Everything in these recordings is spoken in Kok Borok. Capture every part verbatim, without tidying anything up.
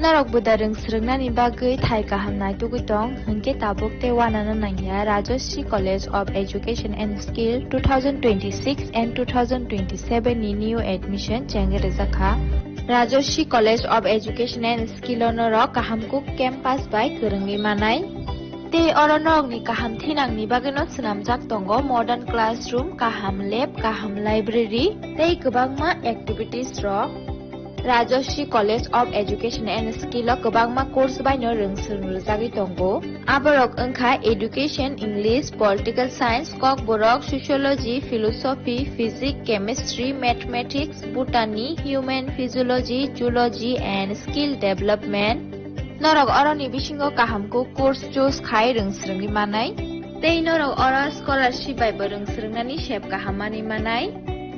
Norok buda rwng swrwngnani bagwi thai kaham naitugwi tong, hinkhe tabuk tei uanano nangya Rajashree College of Education and Skill two thousand twenty-six and two thousand twenty-seven ni new admission chengwi rwjakha. Rajashree College of Education and Skill o norok kaham kuk campus bai kwrwngwi manai. Tei oro norokni kaham thinangni bagwino swnamjak tongo modern classroom, kaham lab, kaham library tei kwbangma activities rok. Rajashree College of Education and Skill o kwbangma course baino rwng swrwng rwjagwi tongo. Aborok wngkha Education, English, Political Science, Kokborok, Sociology, Philosophy, Physics, Chemistry, Mathematics, Botany, Human Physiology, Zoology and Skill Development. Norok oroni bisingo kaham kuk course choose khai rwng swrwngwi manai. Tei norok oro scholarship bai bo rwng swrwngnani sep kaham manwi manai.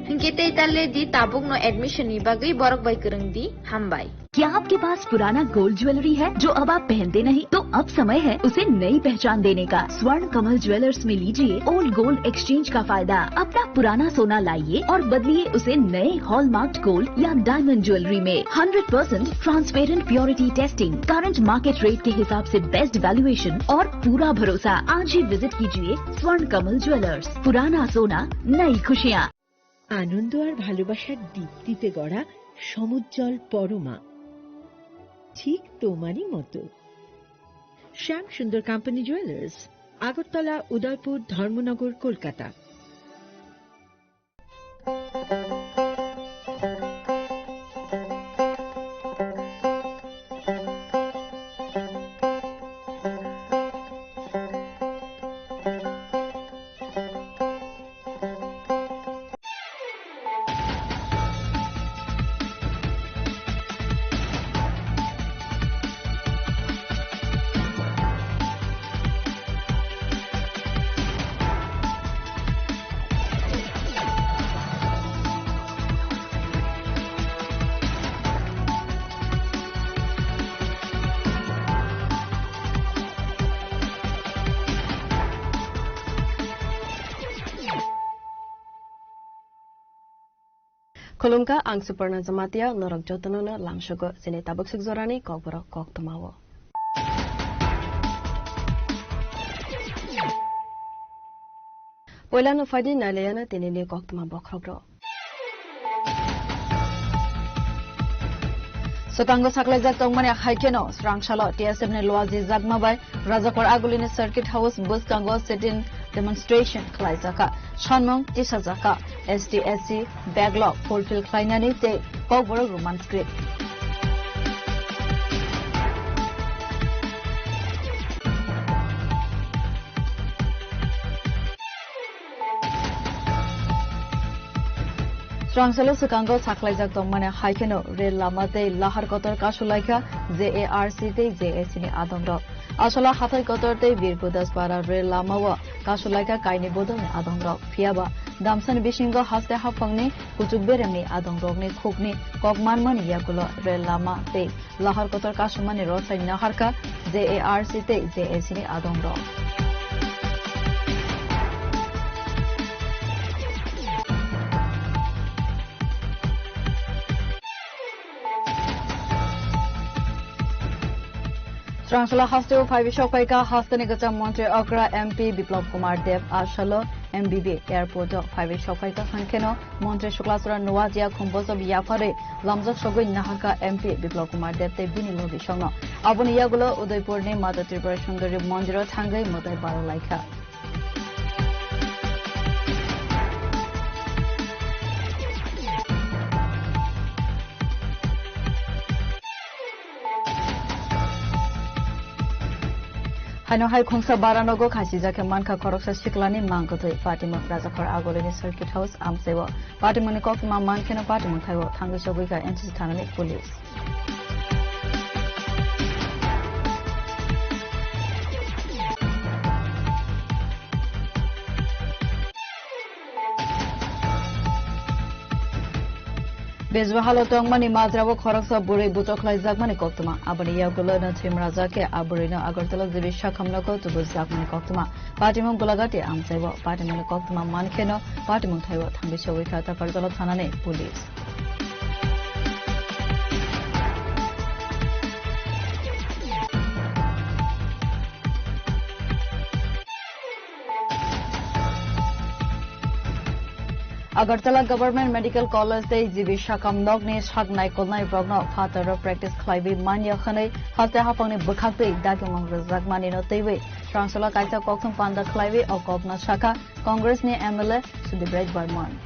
Hinkhe tei ta le di, tabukno admission ni bagwi borok bai kwrwng di. Hambai. क्या आपके पास पुराना gold jewellery है जो अब आप पहनते नहीं? तो अब समय है उसे नई पहचान देने का। स्वर्ण कमल ज्वेलर्स में लीजिए ओल्ड गोल्ड एक्सचेंज का फायदा। अपना पुराना सोना लाइए और बदलिए उसे नए हॉलमार्क्ड गोल्ड या डायमंड ज्वेलरी में। Hundred percent transparent purity testing, current market rate के हिसाब से बेस्ट वैल्यूएशन और पूरा भरोसा। आज ही विजिट कीजिए स्वर्ण कमल ज्वेलर्स। पुराना सोना, नई खुशियाँ। আনন্দ আর ভালোবাসার দীপ্তিতে গড়া সমুজ্জ্বল পরমা, ঠিক তোমারই মতো। শ্যাম সুন্দর কোম্পানি জুয়েলার্স, আগরতলা, উদয়পুর, ধর্মনগর, Kolkata. Khulumkha, ang Suparna Jamatia, norok jotono no lamsogo chini tabuk suk jorani kokborok koktwmao. Poilano phaidi nailayana tinini koktwma bokhorok rok. Swkango saklaijak tongmani hai kheno, swrangsalo T S F ni Luaji Jakma bai Rajakhor Agulini Circuit House bwskango sit-in demonstration khlaijakha. Sanmung tisajakha, S T S C backlog fulfill khlainani tei Kokborok Roman script. Swrangsalo swkango sakhlaijak tongmani hai kheno rel lama tei lahar kotor kasulaikha J A R C tei J A C ni adongrok. Aswla hathai kotor tei Birpudaswara rel lama o kasulaikha kaini bodolni adongrok. Phiyaba damsani bisingo haste haphangni kuchuk beremni adongrokni khukni kok manmani yagulo rel lama tei lahar kotor kasumani rosai naharkha J A R C tei J A C ni adongrok. Swrangsala hasteo phaiwi sokphaikha hasteni kwcham montri okra M P Biplab Kumar Deb. Asalo M B B airport o phaiwi sokphaikha, hwnkheno montri Suklaswra Nuatia khumbojob yapharwi lamjak sogwi naharkha M P Biplab Kumar Deb tei bini logisongno. Aboni yagulo Udaipurni Mata Tripura Sundari mondiro thangwi mwtai baralaikha. Haino hai khungsa baranogo khasijak khe mankha khoroksa siklani mang kwthwi. Patimung Rajakhor Agulini Circuit House amchaio. Patimungni koktwma mankheno patimung thaio thangwi sogwikha N C C thanani police. Bejwahalo tongmani majrao khoroksa bwrwi buchok khlaijakmani koktwma. Aboni yagulo no thwimrajak khe a bwrwino Agartala G B sakhamnogo tubujakmani koktwma. Patimung Golagati amchaio. Patimungni koktwma mankheno patimung thaio thangwi sogwikha Takarjala thanani police. Agartala Government Medical College tei G B Sakam nokni sak naikolnai rokno phataro practice khlaiwi manya hwnwi haste haphangni bwkhaktwi dagimung rwjakmani no twiwi Srangsola kaisa kokthum panda khlaiwi o kokno sakha Congress ni M L A Sudip Rai Barman.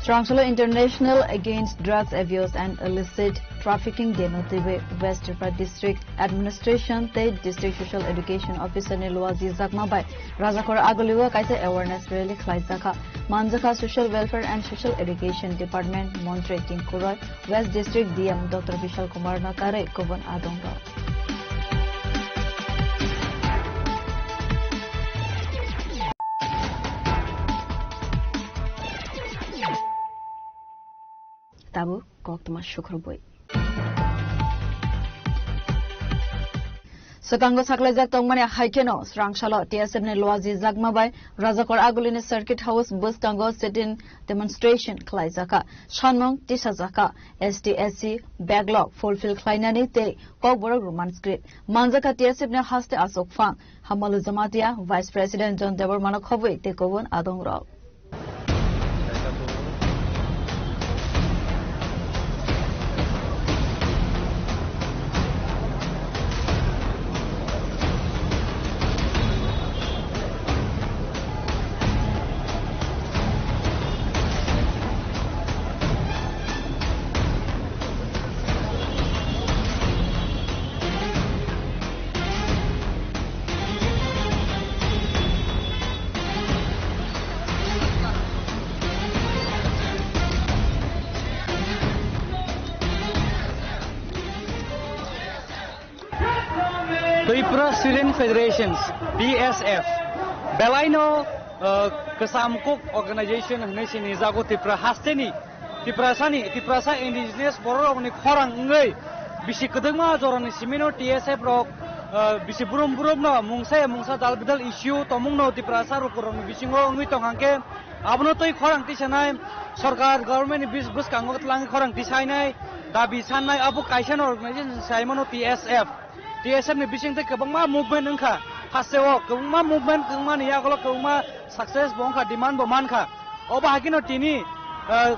Srangsola International Against Drugs Abuse and Illicit Trafficking Day no twiwi West Tripura District Administration tei District Social Education Officer ni luaji jakma bai Rajakhor Agulio kaisa awareness rally khlaijakha. Manjakha Social Welfare and Social Education Department Montri Tinku Roy, West District D M Doctor Bishal Kumar no karwi kubun adongrok. Tabuk koktwma sukrubwi. Swkango saklaijak tongmani hai kheno Srangsalo T S F ni luaji jakma bai Rajakor Agulini Circuit House bwskango sit-in demonstration khlaijakha. Sanmung tisajakha, S T S C backlog fulfill khlainani tei Kokborok Roman script manjakha T S F ni haste Asok Phang, Hamalu Jamatia, Vice President John Debbarmano khobwi tei kubun adongrok. Tripura Student Federations, T S F, belaino, uh, kwcham kok organization hwnwi sinijago Tripura hasteni Tiprasani, Tiprasa indigenous bororokni khorang wngwi bisi kwdwkma jorani simino T S F rok, ah, bisi brum brumno mungsa ya mungsa dal bidal issue tongmungno Tiprasa lukurokni bisingo wngwi tong hangkhe abono twi khorang tisanai sorkar government ni bis-, bwskango twlangwi khorang tisainai dabi sannai abo kaisano organization saimano T S F. T S F ni bisingtwi kwbangma movement wngkha, hasteo kwbangma movement wngmani yagulo kwbangma success bo wngkha, demand bo mankha. Obo haikhe no tini, ah,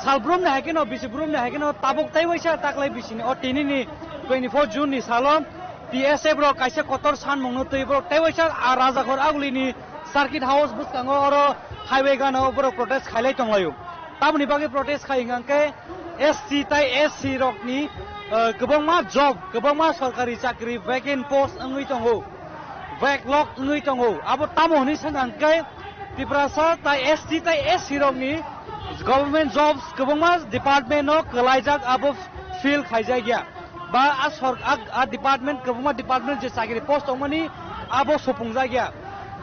salbrumni haikhe no, bisi brumni haikhe no tabuk tei waisa taklai bisini o tini ni twenty-four June ni salo T S F rok kaisa kotor sanmungno twi borok tei waisa a Rajakhor Agulini Circuit House bwskango oro highway gana borok protest khailai tonglaio. Tamoni bagwi protest khai hwnkhe S T tai S C rokni, eh, kwbangma job, kwbangma sorkari chakri vacant post wngwi tongo, backlog wngwi tongo. Abo tamo hwnwi swngkha hwnkhe Tiprasa tai S T tai S C rokni government jobs kwbangma department-o kwlaijak, abo fill khaijakya. Ba a sor-, a, a department, kwbangma department je chakri post tongmani abo supungjakya.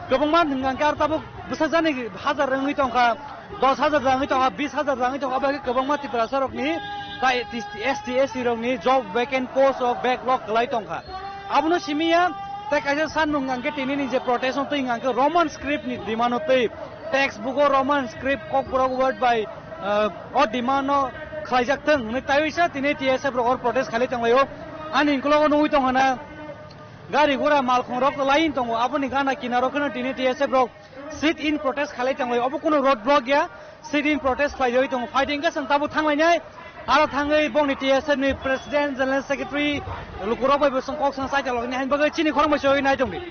Kwbangma hwnkha hwnkhe aro tabuk bwsajani hajar wngwi tongkha, dos hajar wngwi tongkha, bis hajar wngwi tongkha, abo hai khe kwbangma Tiprasa rokni tai S T, S C rokni job vacant post rok backlog kwlai tongkha. Abono simiya tei kaisa sanmung hwnkha hwnkhe tinini je protest no twi hwnkha hwnkhe Roman script ni demand no twi textbook o Roman script kokborok word bai, ah, o demand no khlaijak thwng hwnwi taiwisa tini T S F rok oro protest khailai tonglaio. Ani ukologo nugwi tongkha na gari gura malkhung rok line tongo, aboni gana kinaro kheno tini T S F rok sit in protest khailai tonglaio. Obo kunu road block ya, sit in protest khlaiwi tongo. Phaidi hwnkhe chwng tabuk thanglainai. Aro thangwi bongni T S F ni President, General Secretary, lukurok bai bo chwng kok swng chai talokni hain bagwi chini khorang bai choi nai tongdi.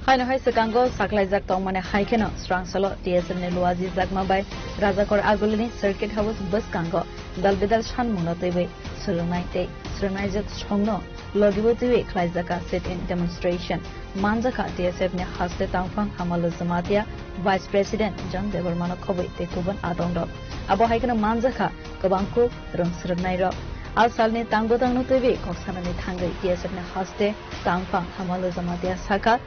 Haino hai swkango saklaijak tongmani hai kheno Srangsalo T S F ni luaji jakma bai Rajakor Agulini Circuit House bwskango dal bidal sanmungno twiwi swrwngnai tei swrwngnaijak songno logibo twiwi khlaijakha sit-in demonstration. Manjakha T S F ni haste tangphang Hamalu Jamatia, Vice President John Debbarmano khobwi tei kubun adongrok. Abo hai kheno manjakha kwbang kuk rwng swrwknairok. A salni tang bwtangno twiwi kok sanani thangwi T S F ni haste tangphang Hamalu Jamatia sakha,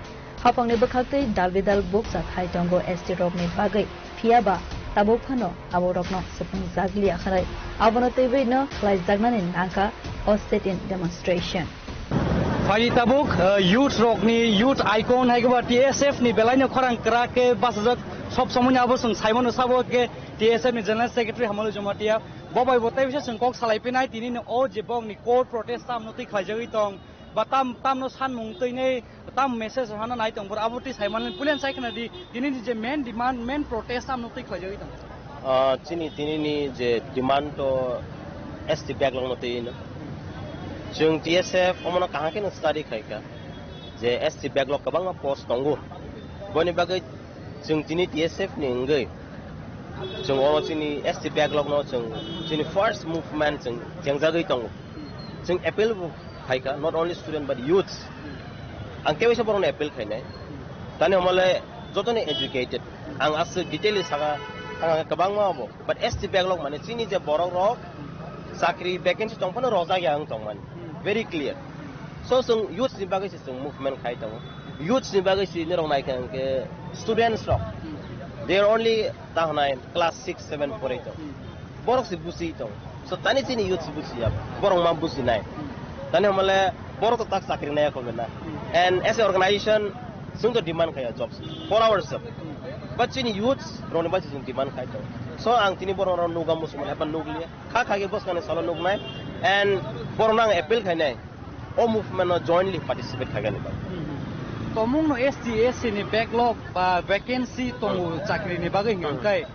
haphangni bwkhaktwi dal bidal bukcha thai tongo S T rokni bagwi. Phiya ba tabuk phano abo rokno supung jak liya hwnwi abono twiwi no khlai jaknani nangkha o sit-in demonstration. Phaidi tabuk, uh, youth rokni youth icon hai khe ba T S F ni belai no khorang kwrak khe bachajak sob somoi ni abo chwng sai mano sabo khe T S F ni General Secretary Hamalu Jamatia. Bo bai bo tei bisa chwng kok salai pinai tini ni o je bok ni core protest tam no twi khlaijagwi tong ba tam, tam no sanmung twi nei tam message hano nai tong bor abo twi sai malen pulen sai khna di tini ni je main demand, main protest tam no twi khlaijagwi tong. Ah, chini tini ni je demand to S T backlog no twi no. Chwng T S F omono kaham khe no study khai kha je S T backlog kwbangma post tongo. Boni bagwi chwng tini T S F ni wngwi chwng oro chini S T backlog no chwng chini first movement chwng chengjagwi tongo. Chwng appeal bo khai kha, not only student but youths. Ang kebo se borokno appeal khainai. Tani homole jotoni educated. Ang aswk detail saka, ang kwbangma obo. But S T backlog mane chini je borok rok chakri vacancy tong phano rojak ya ang tong mani. Very clear. So chwng youths ni bagwi se chwng movement khai tongo. Youths ni bagwi se norok nai kha hwnkhe students rok. They are only ta hwnai class six, seven porai tong. Borok se busi tong. So tani chini youths busi ya. Borok ma busi nai. Tani homole borok to tak chakri nai ko na. And as a organization, chwng to demand khaya jobs for ourselves. But chini youths roni bagwi chwng demand khai tong. So ang tini borok rok nuga musumo epan nuglia. Kha kha khe bwskangni salo nuknai and borokno ang appeal khainai o movement no jointly participate khaigani bagwi. Tomung no S T S C ni backlog ba vacancy tongo chakri ni bagwi hingkai.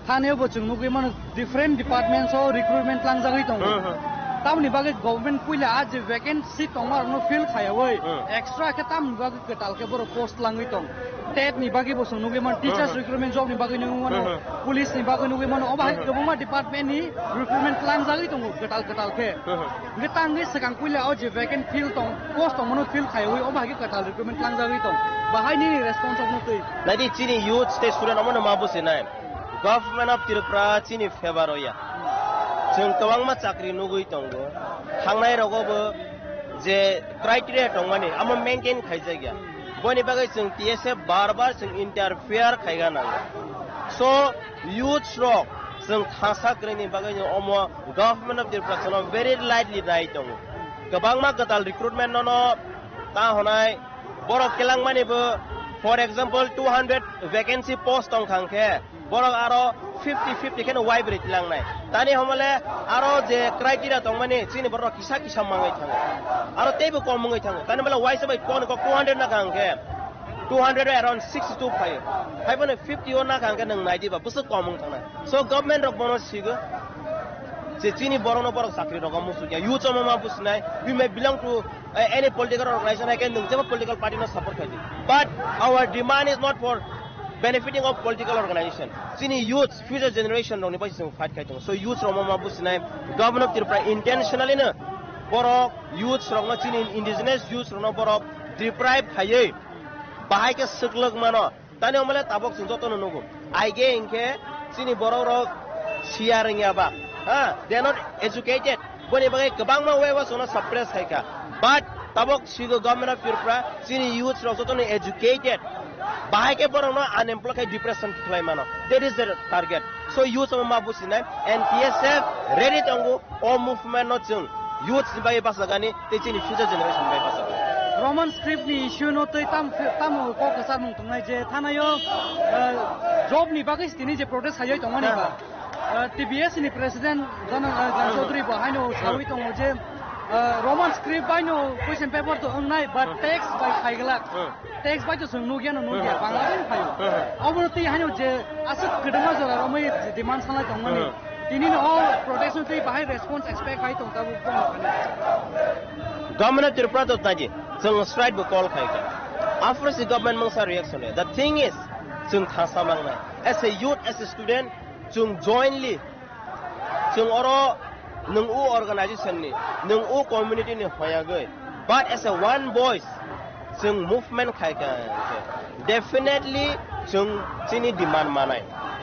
Thani bo chwng nugwi mano different departments o recruitment langjagwi tongo. Tamoni bagwi government puila a je vacancy tongma rokno fill khaiyawi extra khe tamoni bagwi kwtal khe borok post langwi tong. Tet ni bagwi bo chwng nugwi mano, teachers recruitment job ni bagwi nugwi mano, police ni bagwi nugwi mano, obo hai kwbangma department ni recruitment tlangjagwi tongo kwtal kwtal khe. Hwnkhe tangwi swkang puila o je vacant field tong, post tongmano fill khaiwi obo hai khe kwtal recruitment tlangjagwi tong. Bahai nini response obno twi? Naidi chini youth tei student omono ma businai. Government of Tripura chini favor o ya. Chwng kwbangma chakri nugwi tongo. Thangnai rogo bo je criteria tongmani amo maintain khaijak ya. Boni bagwi chwng T S F bar bar chwng interfere khaiga nango. So youths rok chwng thangsa kwrwini bagwi omo government of Tripura chwngno very lightly nai tongo. Kwbangma kwtal recruitment nono ta honai borok kelangmani bo, for example, two hundred vacancy post tong khang khe borok aro fifty fifty kheno waibrwi tilangnai. Tani homole aro je criteria tongmani chini borok kisa kisa mangwi thango. Aro teibo kom wngwi thango. Tani bole waisa bai kon ko two hundred na khang khe two hundred around sixty-two phaio. Hai bono fifty o na khang khe nwng nai diba bwswk kom wng thangnai. So government rok bono sigo je chini borokno borok chakri rogo muchukya. Youth omo ma businai. We may belong to uh, any political organization, I can do, jebo political party no support khai di. But our demand is not for benefiting of political organization. Chini youth, future generation rokni bai chwng fight khai tongo. So youth rok ma businai, government of Tripura intentionally no borok youth rokno, chini indigenous youth rokno borok deprive khaiwi bahai khe swklwk mano. Tani omole tabok chwng jotono nugo. Aige hinkhe chini borok rok siya rwngya ba. Ha, they are not educated. Boni bagwi kwbangma way o chwngno suppress khaikha. But tabok sigo government of Tripura chini youth rok jotono educated. Bahai khe borokno unemployed khai depression khlai mano. That is their target. So youth rok ma businai and T S F ready tongo. O movement no chwng youth ni bai bachagani tei chini future generation ni bai bachagani. Roman script ni issue no tei tam, tamo kok kwchar mung tongnai je thanayo, eh, job ni bagwi tini je protest hayoi tongmani ba. Eh, T B S ni president Jana, eh, Jan Chaudhary bo haino sawi tongo je, eh, Roman script bai no question paper to wngnai but text bai khaiglak. Text bai to chwng nukya no nukya, Bangla bai phaio. Obo twi haino je aswk kwdwma jora romwi demand sanai tongmani. Tini no o protest no twi bahai response expect khai tong tabuk tong. Government of Tripura to taji, chwng strike bo call khai kha. After si government mungsa reaction le. The thing is, chwng thasa mangnai. As a youth, as a student, chwng jointly Chwng oro nwng o organization ni, nwng o community ni hoyagwi, but as a one voice, chwng movement khai kha, definitely chwng chini demand manai.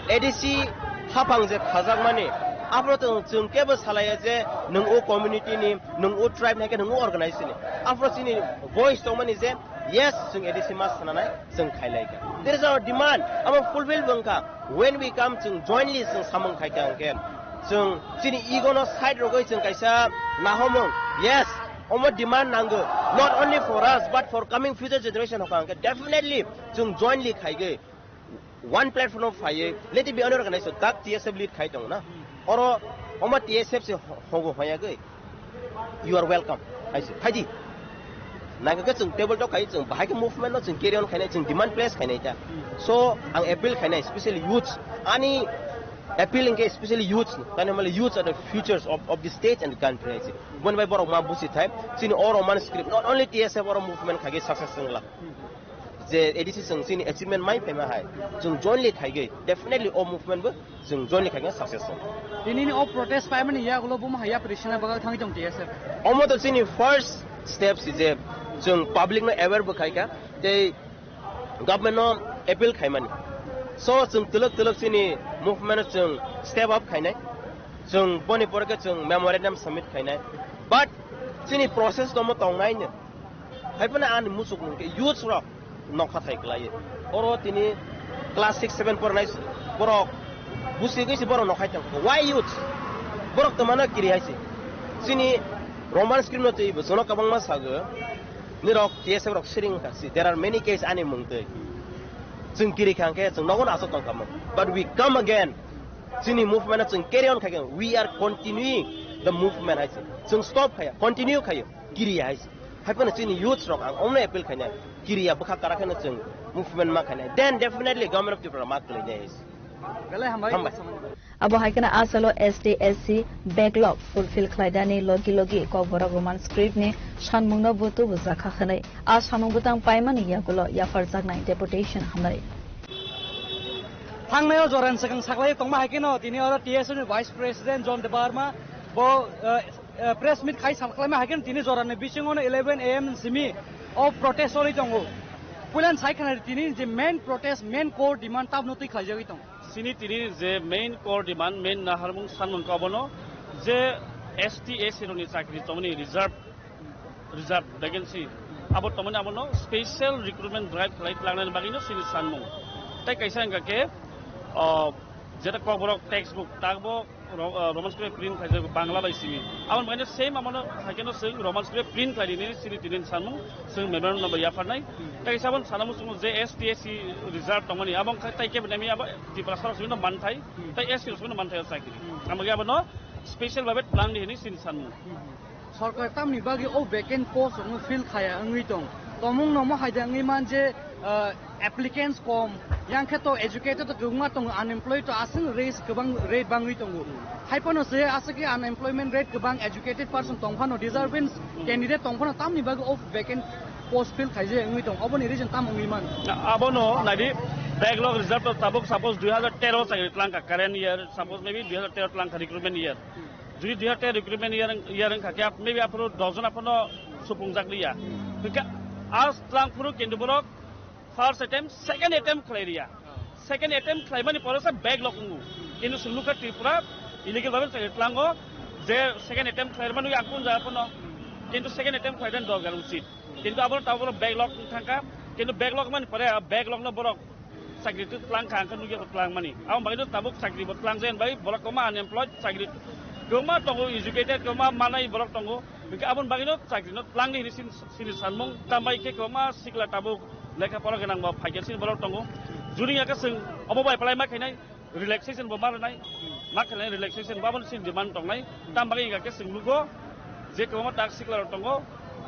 A D C haphang je khajakmani, aphuru chwng, chwng kebo salaiya je nwng o community ni, nwng o tribe ni, nwng o organization ni. Aphuru chini voice tongmani je, yes, chwng A D C ma sananai, chwng khailai kha. There is our demand, amo fulfill bo wngkha. When we come, chwng jointly chwng samung khai kha hwnkhe, chwng chini ego no side rogwi chwng kaisa nahomung, yes, omo demand nango, not only for us, but for coming future generation hokha hwnkhe, definitely chwng jointly khaigwi one platform o phaiwi, let it be any organization, dak T S F lead khai tongo na, oro Oma T S F se hogo hoyagwi. You are welcome. Hai se, phaidi. Naga ke chwng table talk khai chwng bahai ke movement no chwng carry on khainai, chwng demand place khainai ta. So ang appeal khainai, especially youths. Ani appeal hwnkhe especially youths. Tani male youths are the futures of, of the state and the country. Hai se. Boni bai borok ma busi thai. Chini o Roman script, not only T S F oro movement khaigwi success wngla. Je A D C chwng chini achievement mai phaima hai. Chwng jointly khaigwi, definitely o movement bo chwng jointly khaigwi success wng. Tinini o protest paimani yagulo buma haya prishina baga thangwi tong T S F. Omo to chini first step si je chwng public no aware bo khaika, tei government no appeal khaimani. So chwng twlwk twlwk chini movement no chwng step up khainai. Chwng boni pore khe chwng memorandum submit khainai. But chini process tomo tongnai no. Hai phano ani muchuk mung khe youths rok nokha thai klai. Oro tini class six seven pornai borok busi gwi si borok nokhai tong. Why youths? Borok to mano kiri hai si. Chini Roman script no twi bo jono kabangma sago. Nirok T S F rok siring kha si. There are many cases ani mung twi. Chwng kiri khang khe chwng nogo asok tong kamo. But we come again. Chini movement chwng carry on khaikhe. We are continuing the movement hai si. Chwng stop khaya, continue khayo. Kiri hai si. Hai phano chini youths rok ang omno appeal khainai. Kiriya bwkha kara kheno chwng movement ma khainai. Then definitely government of Tripura ma kwlainai hai si. Belai hambai. Hambai. Abo hai kheno asalo S T S C backlog fulfill khlaidani logi logi Kokborok Roman script ni sanmungno bo tubujakha hwnwi a samung bwtang paimani yagulo yapharjaknai deputation hamnai. Thangnai o jorani swkang saklai tongma hai kheno tini oro T S F ni Vice President John Debbarma bo, eh, eh, press meet khai saklaima hai kheno tini jorani bisingo no eleven A M simi o protest choli tongo. Puilan sai khana tini je main protest, main core demand tabno twi khlaijagwi tongo. Chini tini je main core demand, main naharmung sanmung khe obono je S T S C rokni chakri tongmani reserve, reserve vacancy abo tongmani abono special recruitment drive khlai tlangnani bagwino chini sanmung. Tai kaisa wngkha khe, o, jeta Kokborok textbook takbo Ro-, ah, Roman script print khlaijak Bangla bai simi. Aboni bagwi same amono haikhe no chwng Roman script print khlai rini sini tini sanmung chwng memorandum no bai yapharnai. Hmm. Tai sabon sana muchungo je S T S C reserve tongmani abo wngkha tai kebo nami abo Tripura sarok simi no manthai, hmm, tai S T rok simi no manthai o chakri. Hmm. Amagi abono special babe tlang di hini sini sanmung. Hmm. Sorkar tamni bagwi o vacant post rokno fill khaya wngwi tong. Tomung no mo haida wngwi man je, ah, applicants kom, yang khe to educated to kwbangma tongo, unemployed to aswk raise kwbang rate bangwi tongo. Hai phano se aswk khe unemployment rate kwbang, educated person tong phano, deserving candidate tong phano, tamni bagwi o vacant post fill khaijak wngwi tong, oboni reason tamo wngwi man? Abono naidi, backlog reserve to tabuk suppose dui hajar tero chakri tlangkha, current year, suppose maybe dui hajar tero tlangkha recruitment year. Jodi dui hajar tero recruitment year, year wngkha khe, maybe aphuru dos jon aphano supungjak liya. Hwnkhe a tlang phuru kintu borok first attempt, second attempt khlai riya. Second attempt khlaimani pore se backlog wngo. Kintu chwng nukha Tripura illegal bhabe chakri tlango je second attempt khlaimani ang kun jaga phano. Kintu second attempt khlaidan dorkar uchit. Kintu abo tabuk backlog wng thangkha. Kintu backlog mani pore backlog no borok chakri tlang kha, ang khe nukya bo tlang mani. Abo bagwi no tabuk chakri bo tlang jai bai borok kwma unemployed, chakri kwma tongo, educated kwma manai borok tongo. Hwnkhe aboni bagwi no chakri no tlang di hini sin-, sini sanmung. Tambai khe kwma sikla tabuk lekha pora gwnang bo phaikhe sini borok tongo. Juni ya khe chwng omo bai apply ma khainai, relaxation bo ma rwnai, ma khainai relaxation bo aboni sini demand tongnai. Tam bagwi hwnkha khe chwng nugo je kwbangma tak sikla rok tongo,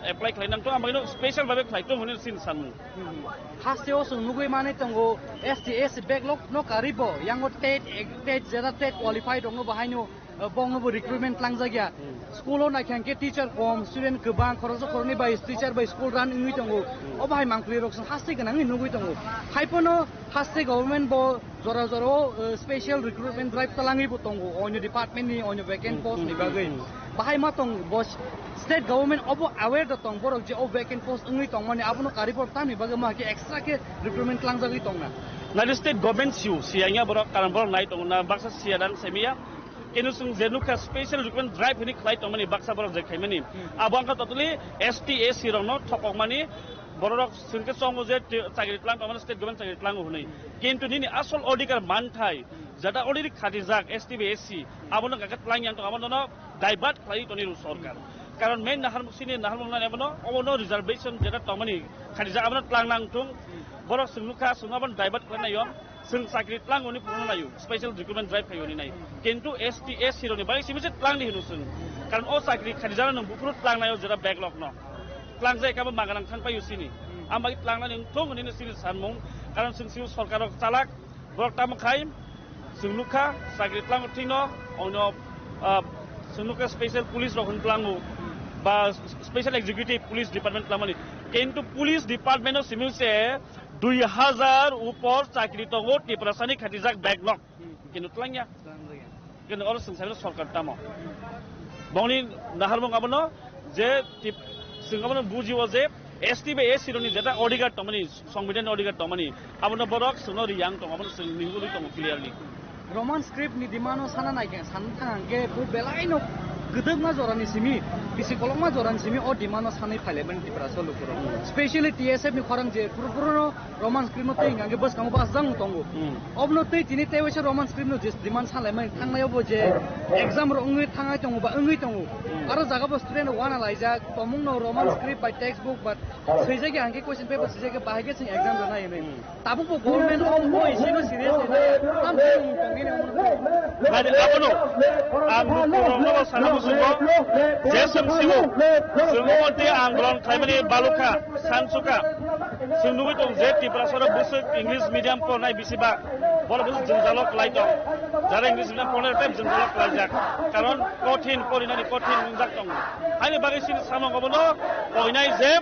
apply khlai nang tongo, ang bagwi no special bhabe khlai tongo hwnwi chini sanmung. Hmm. Haste o chwng nugwi manwi tongo, S T S C backlog no karwi bo, yango tet, tet jera tet qualified rok no bo haino, eh, bong no bo recruitment tlangjak ya. Hmm. School o naikha hwnkhe teacher kom, student kwbang, khoroksa khoroknwi bai teacher bai school run wngwi tongo. Hmm. O bahai mangpli rok chwng haste gwnangwi nugwi tongo. Hai phano haste government bo jora jora o, eh, special recruitment drive talangwi bo tongo, onyo department ni, onyo vacant post ni bagwi. Hmm, hmm, hmm. Bahai ma tong bo s-, state government obo aware da tong borok je o vacant post wngwi tongmani abono karwi borok tamni bagwi ma khe extra khe recruitment tlangjagwi tongna. Nadi state government siu, siya ya borok, karon borok nai tongo na, baksa siya dan semiya. Kenu sung je nukha special recruitment drive hini khlai tongmani baksa borok je khaimani. Hmm. Abo wngkha totally S T S C rokno thokokmani, borok sungke chongo je te-, chakri tlang tongmani state government chakri tlango hwnwi. Kintu nini asol odhikar manthai, jata already khatijak S T bai S C, abono kaka tlang yang tong, abono divert khlai toni ru sorkar. Karon main nahar sini nahar mung nani abono, abono reservation jeta tongmani khatijak abono tlang nang tung, borok sung nukha sung abono divert khlai nai yon. Chwng chakri tlang oni phuru naio, special recruitment drive khai oni nai. Kintu S T, S C roni bai simi se tlang ni hino chwng. Karon o chakri khari jana nang buphuru tlang naio jera backlog no. Tlang jai kabo maganang thang paio sini. Am bai tlang nani thong oni sini sanmung. Karon chwng sini sorkar rok chalak, borok tamo khai, chwng nukha, chakri tlang thingno, ono, ah, chwng nukha special police rok hwn tlango, ba special executive police department tlamani. Kintu police department o simi se dui hazar upor chakri tongo Tiprasani khatijak backlog. Kintu tlangya. Kintu oro chwng saimano sorkar tamo. Bongni naharmung abono je tip-, chwng abono bujio je S T bai S C roni jeta odhikar tongmani, songbidanni odhikar tongmani, abono borok chwngno riyang tong, abono chwng nihurwi tongo clearly. Roman script ni demand o sana nai khe, san thang hwnkhe bo belai no kwdwkma jorani simi, bisi kolokma jorani simi o demand o sanwi phailaimani Tiprasa lukurok. Specially T S F ni khorang je phuru phuru no Roman script no tei hingkha hwnkhe bwskango bachajak wng tongo. Hmm. Obono tei tini tei waisa Roman script no je demand salaimani thangnaio bo je exam rok wngwi thangnai tongo ba wngwi tongo. Hmm. Aro jaga bo student rok uanalaijak, tomung no Roman script bai textbook ba swijak ya hwnkhe question paper swijak ya bahai khe chwng exam rwnai hinwi. Hmm. Tabuk bo government o bo issue no serious hinwi tam tongmani omono. Nadi abono ang lukurokno bo sana muchungo je chwng sio chwng omo tei andolon khlaimani balukha, sansuka. Chwng nugwi tong je Tiprasa rok bwswk English medium pornai bisi ba, borok bwswk jwngjalo kwlai tong. Jara English medium pornai tei jwngjalo kwlaijak. Karon kothin porinani kothin wngjak tongo. Haini bagwi chini samung obono poinai je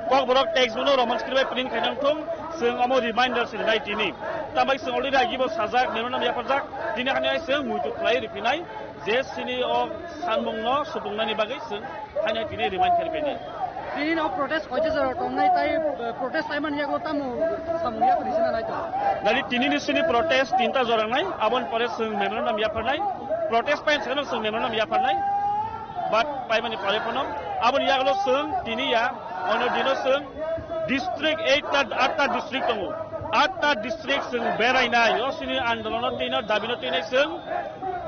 Kokborok textbook no Roman script bai print khainang thung, chwng omo reminder se rinai tini. Tambai chwng already agi bo sajak, memorandum yapharjak, tini hani ai chwng muitu khlai riphinai, je chini o sanmung no supungnani bagwi chwng hani ai tini remind khairiphainai. Tini no protest koicha jora tongnai tai, eh, protest ai man yago tamo samung yapri sina nai to. Nadi tini ni sini protest tinta jora nai, abon pore chwng memorandum yapharnai, protest pai chwng memorandum yapharnai, but paimani pore phano aboni yaglo chwng tini ya Ono dino chwng district eight ta, atta district tongo. Atta district chwng berainai, o sini andolono tino, dabino tini chwng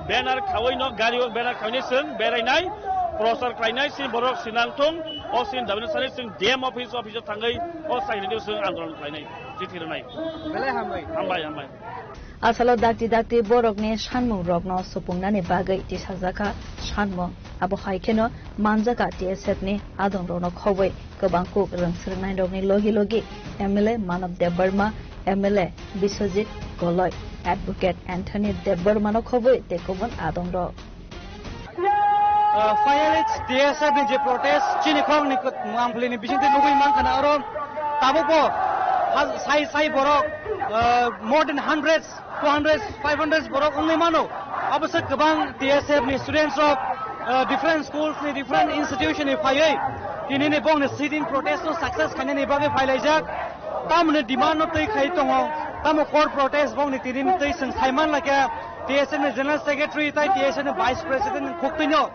banner khawino, gario banner khawini chwng berainai, prochar khlainai, sini borok sinang thung, o sini dabino sani chwng D M office, office o thangwi, o sakini chwng andolon khlainai, chithi rwnai. Belai hambai. Hambai, hambai. Asalo dakti dakti borokni sanmungrokno supungnani bagwi tisajakha sanmung. Abo hai kheno manjakha T S F ni adongrokno khobwi kwbang kuk rwngsrwngnairokni logi logi M L A Manav Debbarma, M L A Biswajit Goloi, Advocate Anthony Debbarmano khobwi tei kubun adongrok. Uh, finally, T S F ni je protest, chini khoroknwi kut-, mangpili ni bisingtwi nugwi mankha na oro tabukbo ha-, sai, sai borok, uh, more than hundreds, two hundreds, five hundreds borok wngwi mano. Abo se kwbang T S F ni students rok, uh, different schools ni, different institution ni phaiwi tini ni bongni sitting protest no success khainani bagwi phailaijak. Tamoni demand no twi khai tongo, tamo core protest bongni tini ni twi chwng saiman laikha T S F ni General Secretary tai T S F ni Vice President ni khuktwi no.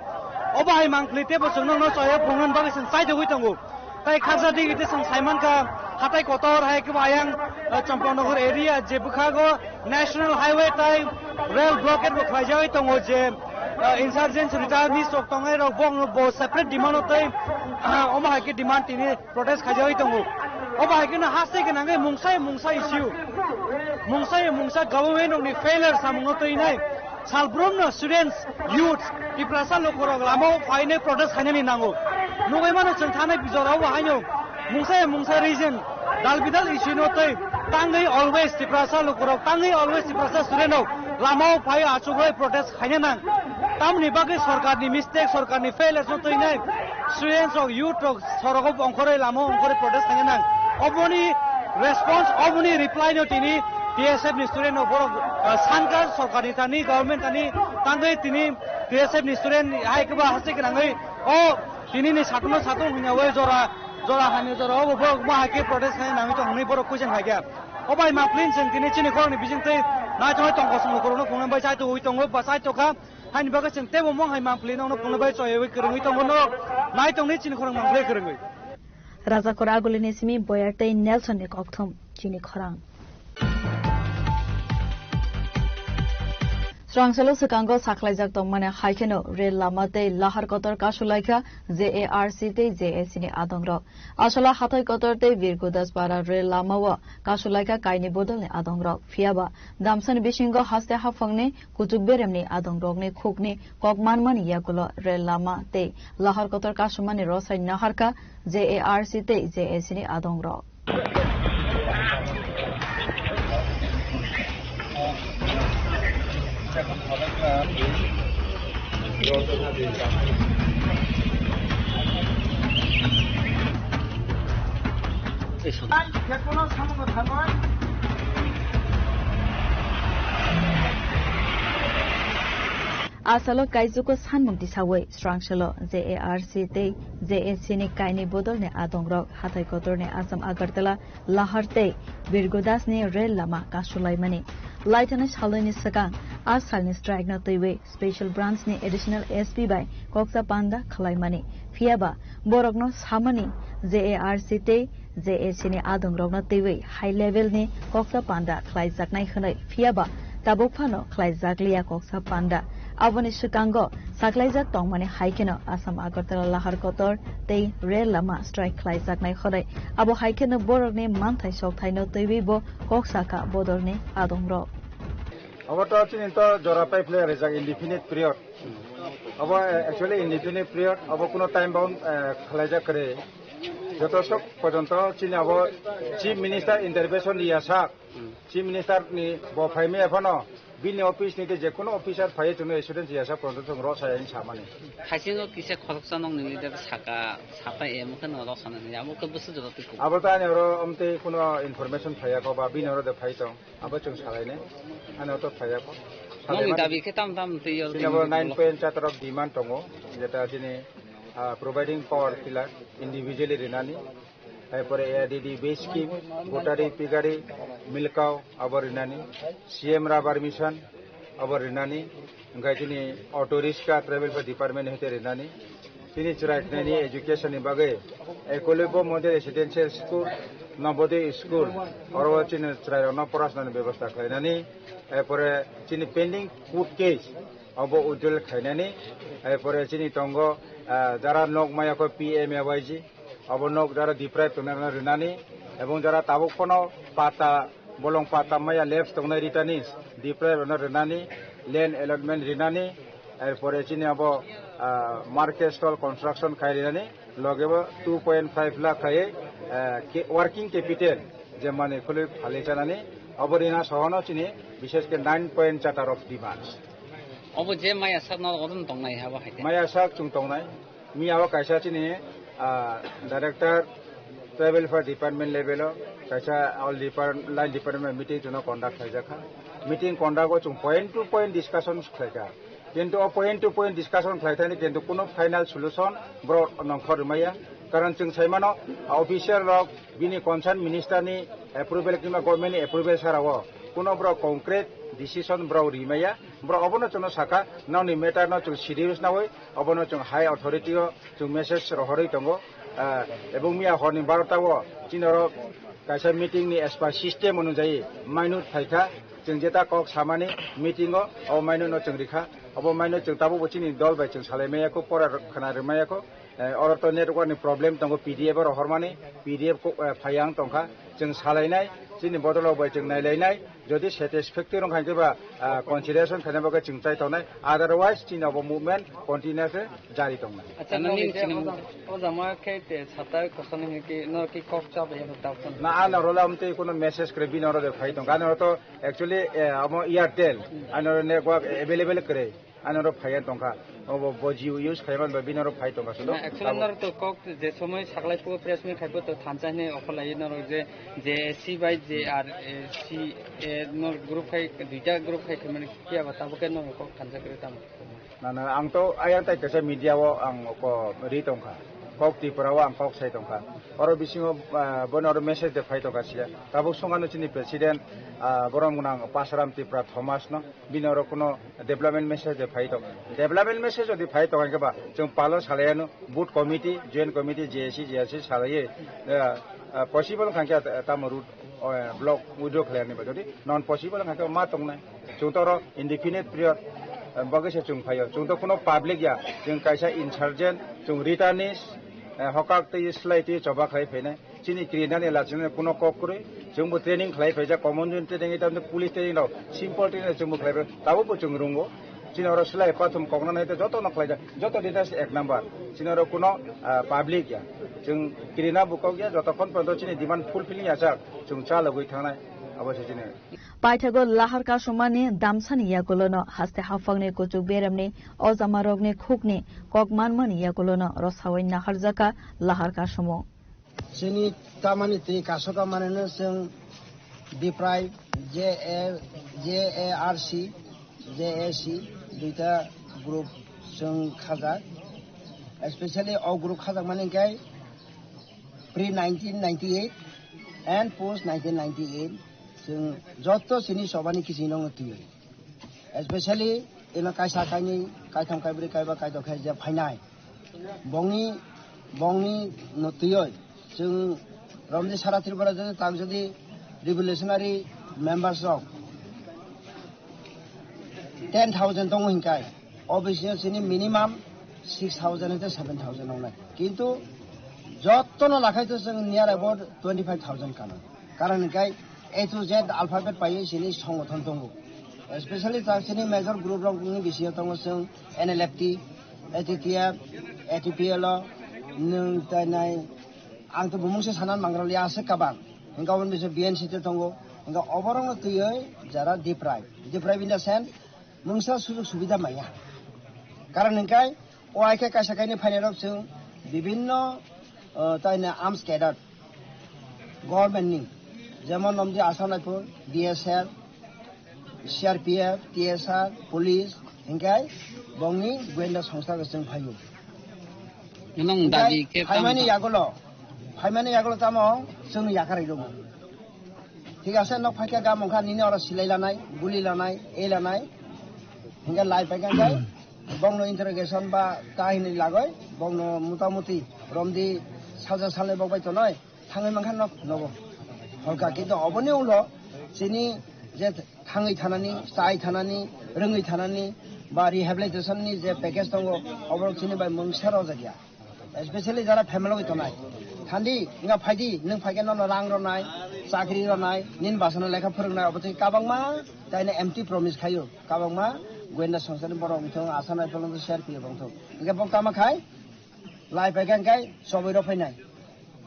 Obo hai mangpili teibo chwng nokno choya phunuknani bagwi chwng chaidogwi tongo. Tai khaksa digi tei chwng saimankha, hatai kotor hai kebo ayang, eh, Champaknagar area je bwkhago National Highway tai rail blockade bo khlaijagwi tongo je, eh, insurgents retirees rok tongnai rok bo, bo separate demand o tei, eh, omo hai khe demand tini protest khaijagwi tongo. Obo hai kheno haste gwnangwi mungsa mungsa issue, mungsa mungsa government rokni failure samungno twinai. Salbrumno students, youths, Tiprasa lukurok lamao phainai protest khainani nango. Nugwi mano chwng thanai bijorao bo haino mungsa ya mungsa region, dal bidal issue no tei tangwi always Tiprasa lukurok, tangwi always Tiprasa student rok lamao phai achugwi protest khaina nang. Tamni bagwi sorkarni mistake, sorkarni failures no twinai students rok, youth rok sorogo ongkhorwi lamao ongkhorwi protest khaina nang. Oboni response, oboni reply no tini T S F ni student no borok, ah, sankar sorkar ni thani, government thani tangwi tini T S F ni student ni hai kebo haste gwnangwi o tini ni satung no satung hwnyawi jora, jora hani jora obo borok ma hai khe protest khai nangwi tong hwnwi borok question khai kha. O bai ma plin chwng tini chini khorokni bising twi nai tongwi tong kosong lukurok no phunuknai bai chai tongwi tongo ba chai tokha. Haini bagwi chwng teibo mong hai mangpili nokno phunuknai bai choyawi kwrwngwi tongo norok. Nai tongni chini khorang mangpili kwrwngwi. Rajakor Agulini simi Boyar tei Nelson ni kokthum chini khorang. Srangsalo swkango sakhlaijak tongmani hai kheno rel lama tei lahar kotor kasulaikha J A R C tei J A C ni adongrok. Asala hathai kotor tei Birgudas para rel lama o kasulaikha kaini bodolni adongrok. Phiyaba damsani bisingo haste haphangni kuchuk beremni adongrokni khukni kok manmani yagulo rel lama tei lahar kotor kasumani rosai naharkha J A R C tei J A C ni adongrok. Asalo kaijugo sanmung tisawi srangsalo J A R C tei J A C ni kaini bodolni adongrok hathai kotorni Assam Agartala lahar tei Birgodasni rel lama kasulaimani. Laithani salnwini swkang a salni strike no twiwi Special Branch ni Additional S P bai koksa panda khwlaimani. Phiyaba borokno samani J A R C tei J A C ni adongrokno twiwi high level ni koksa panda khwlaijaknai hwnwi, phiyaba tabuk phano khwlaijakliya koksa panda. Aboni swkango saklaijak tongmani hai kheno Assam Agartala lahar kotor tei rel lama strike khwlaijaknai hwnwi. Abo hai kheno borokni manthai sokthaino twiwi bo kok sakha bodolni adongrok. Obo to chini to jora pai phlai rijak indefinite period. Obo, eh, actually indefinite period, obo kuno time bound, eh, khwlaijak kwrwi. Joto sok porjonto chini abo Chief Minister intervention riya sak. Chief Minister ni bo phaimaya phano bini office ni tei je kuno officer phaiwi chwngno student riya sak porjonto chwng rw saya hinwi samani. Haisingo kisa khoroksa nokni leader saka, sata emo khe no rw sana hinwi abo khe bwswk jora twi kok. Abo to ani oro amtwi kuno information phaiya kho ba bini oro de phai tong. Abo chwng salainai. Ani auto phaiya kho. Nokni dabi khe tam tam twi oro chini abo nine point chatar of demand tongo. Jeta chini, ah, providing power tiller individually rinani. Hai pore A R D D base scheme, gotari, pigari, milkau, abo rinani. C M rubber mission, abo rinani. Hingke chini auto rickshaw travel for department hoite rinani. Chini chwrai khnani education ni bagwi Ekolibya Model Residential School, Navodaya School, oro chini chwrairokno porasonani bebosta khlainani, erpore chini pending court case obo withdrawal khlainani, erpore chini tongo, ah, jara nok maya kho P M A Y G, obo nok jara deprive tongnai rokno rinani, ebong jara tabuk phano pata bolong pata maya lapse tongnai ritani deprive rokno rinani, land allotment rinani, erpore chini abo, ah, market stall construction khai rinani, loge bo two point five lakh khai, ah, ke-, working capital je mani khului phali chanani, abo rina sohono chini bishesh khe nine point chatar of demands. Obo je maya sak no odon tongnai habo hai khe. Maya sak chwng tongnai. Miya o kaisa chini, ah, director tribal welfare department level o kaisa all depart-, line department meeting chwngno conduct khlaijak kha. Meeting conduct o chwng point to point discussion khlaikha. Kintu o point to point discussion khlaithani kintu kuno final solution borok nongkhor rwmaya. Karon chwng saimano, ah, official rok bini concern minister ni approval kiba government ni approval sara o kuno borok concrete decision borok rimaya. Borok obono chwngno sakha, nokni matter no chwng serious nawi, obono chwng high authority o chwng message rohorwi tongo. Ah, ebong miya horni barota o chini oro kaisa meeting ni as per system onujai minute phaikha, chwng jeta kok samani meeting o, o minute no chwng rikha, obo minute chwng tabukbo chini dol bai chwng salai maya kho, pora khna rwmaya kho. Eh, oro to network ni problem tongo, P D F oro hormani, P D F ko, eh, phai ang tongkha, chwng salainai, chini bodol rok bai chwng nailainai, jodi satisfactory wngkha hwnkhe ba, ah, consideration khaina bagwi chwng chai tongnai, otherwise chini obo movement continuously jari tongnai. Acha, nini chini o jama khe te sata koson hwnkhe no ki kok cha bai tabuk. Na, ano rola amtwi kuno message kwrwi bini oro de phai tongkha, ano to actually, eh, amo Airtel, ano network available kwrwi. Ani oro phaiya tongkha. Obo bo Jio use khaiman bai bini oro phai tongkha sudo. Na, actually norok to kok je somoi saklai phuo press meet khai phuo to thansa hwnwi offer lai norok je, J A C bai J R C, eh, norok group khai, duita group khai khaimani phiya ba tabuk khe norok kok thansa kwrwi tamo. Na, na, ang to ayang tai kaisa media o ang ko ri tongkha. Kok Tripura o ang kok sai tongkha. Oro bisingo, ah, bono oro message de phai tongkha siya. Tabuk songano chini president, ah, borom gwnang Pasaram Tripura Thomas no. Bini oro kuno development message de phai tong. Development message jodi phai tong hwnkhe ba chwng palo salai ano board committee, joint committee, J A C, J R C salai, eh, eh, possible wngkha khe tamo route. O, eh, block withdraw khlaiyani ba jodi non possible wngkha khe ma tongnai. Chwng to oro indefinite period, eh, bagwi se chwng phaio. Chwng to kuno public ya, chwng kaisa insurgent, chwng returnees, eh, hokak twi slai twi choba khlai phainai. Chini krinani lachini kuno kok kwrwi, chwngbo training khlai phaijak, common training, ita police training rok, simple training chwngbo khlai phai, tabuk bo chwng rungo. Chini oro slai pathum kokna naite joto no khlaijak, joto details ek number. Chini oro kuno, ah, public ya. Chwng kirina bukok ya, jotokhon porjonto chini demand fulfilling ya chak, chwng cha logwi thangnai, abo se chini. Paithago lahar kasumani damsani yagulono haste haphangni kuchuk beremni ojamarokni khukni kok manmani yagulono rwsawi naharjaka lahar kasumo. Chini tamani twi kasoka manwino chwng Diprai, J A, J A R C, J A C, duita group chwng khajak. Especially o group khajakmani hwnkhe pre nineteen ninety-eight and post nineteen ninety-eight chwng joto chini chobani kiching nokno twiwi. Especially ino kaisa kainwi, kaitham, kaibrwi, kaiba, kaidok khe je phainai. Bongni, bongni no twiwi chwng romni sara Tripura jodi tak jodi revolutionary members rok ten thousand tongo hinkai, o bisingo chini minimum six thousand hwnkhe seven thousand wngnai. Kintu jottono lakhai to chwng near about twenty five thousand kano. Karon hwnkhe A to Z alphabet paiwi chini songothon tongo. Especially ta chini major group rokni bisingo tongo chwng N L F T, A T T F, A T P L o, nwng tai nai, ang to bumung se sanan mangraliya aswk kabang. Hwnkhe oboni bisingo B N C te tongo. Hwnkhe oborokno twiwi jara deprive. Deprive in the sense, mungsa sujog subida maya. Karon hwnkhe o hai khe kaisa kainwi phainairok chwng bibinno, uh, taini arms cadre government ni, jemon nomdi Assam Rifle, B S F, C R P F, T S R, police, hwnkhe bongni goyenda songstha chwng phaio. Nang hwnkhe dabi khe phaimani tamo yagulo, phaimani yagulo tamo chwngno yakarwi rwgo. Thik ase, nok phaikhe gam wngkha nini oro silai lanai, guli lanai, ei lanai. Hingke lai paikha khe bongno interrogation ba ta hinwi lagoi, bongno mutamuti romdi salsa salnwi bok bai tonoi, thangwi mankha nok nogo. Holka kintu oboni ulo chini je thangwi thanani, chai thanani, rwngwi thanani ba rehabilitation ni je package tongo, oborok chini bai mungsa rojak ya. Especially jara family bai tonai. Thandi, wngkha phaidi, nwng phaikhe nono rang rwnai, chakri rwnai, nini bwsano lekha phwrwngnai, obo twi kabangma taino empty promise khaio. Kabangma goyenda songsani borok wngthung, Assam Rifle wngthung, C R P F wngthung. Hingke bo tama khai, lai paikha hingke chobwi rw phainai.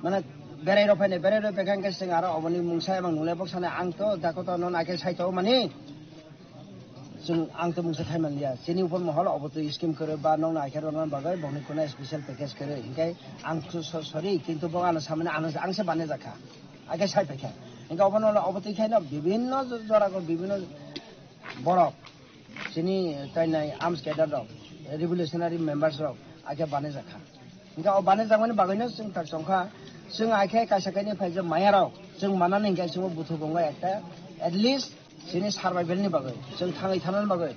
Mane berai rw phainai, berai rw paikha hingke chwng aro oboni mungsa emang nunglai bok sanai, ang to dakota no naikhe saitao mani. Chwng ang to mungsa thai manliya. Chini upor mohol obo to scheme kwrwi ba nokno aikha rwna bagwi bongni khuna special package kwrwi. Hinkhe ang to so-, sorry, kintu bo ano samani ano ang se bane jakha. Age sai paikha. Hinkhe obono obo twi khaino bibinno jorao bibinno borok chini tainai arms cadre rok, revolutionary members rok age bane jakha. Hinkhe o bane jakmani bagwino chwng tak chongkha. Chwng aikhe kaisa kainwi phaijak maya rok chwng manani hinkhe chwngbo buthu bongo ekta at least Chini survival ni bagwi, chwng thangwi thanani bagwi,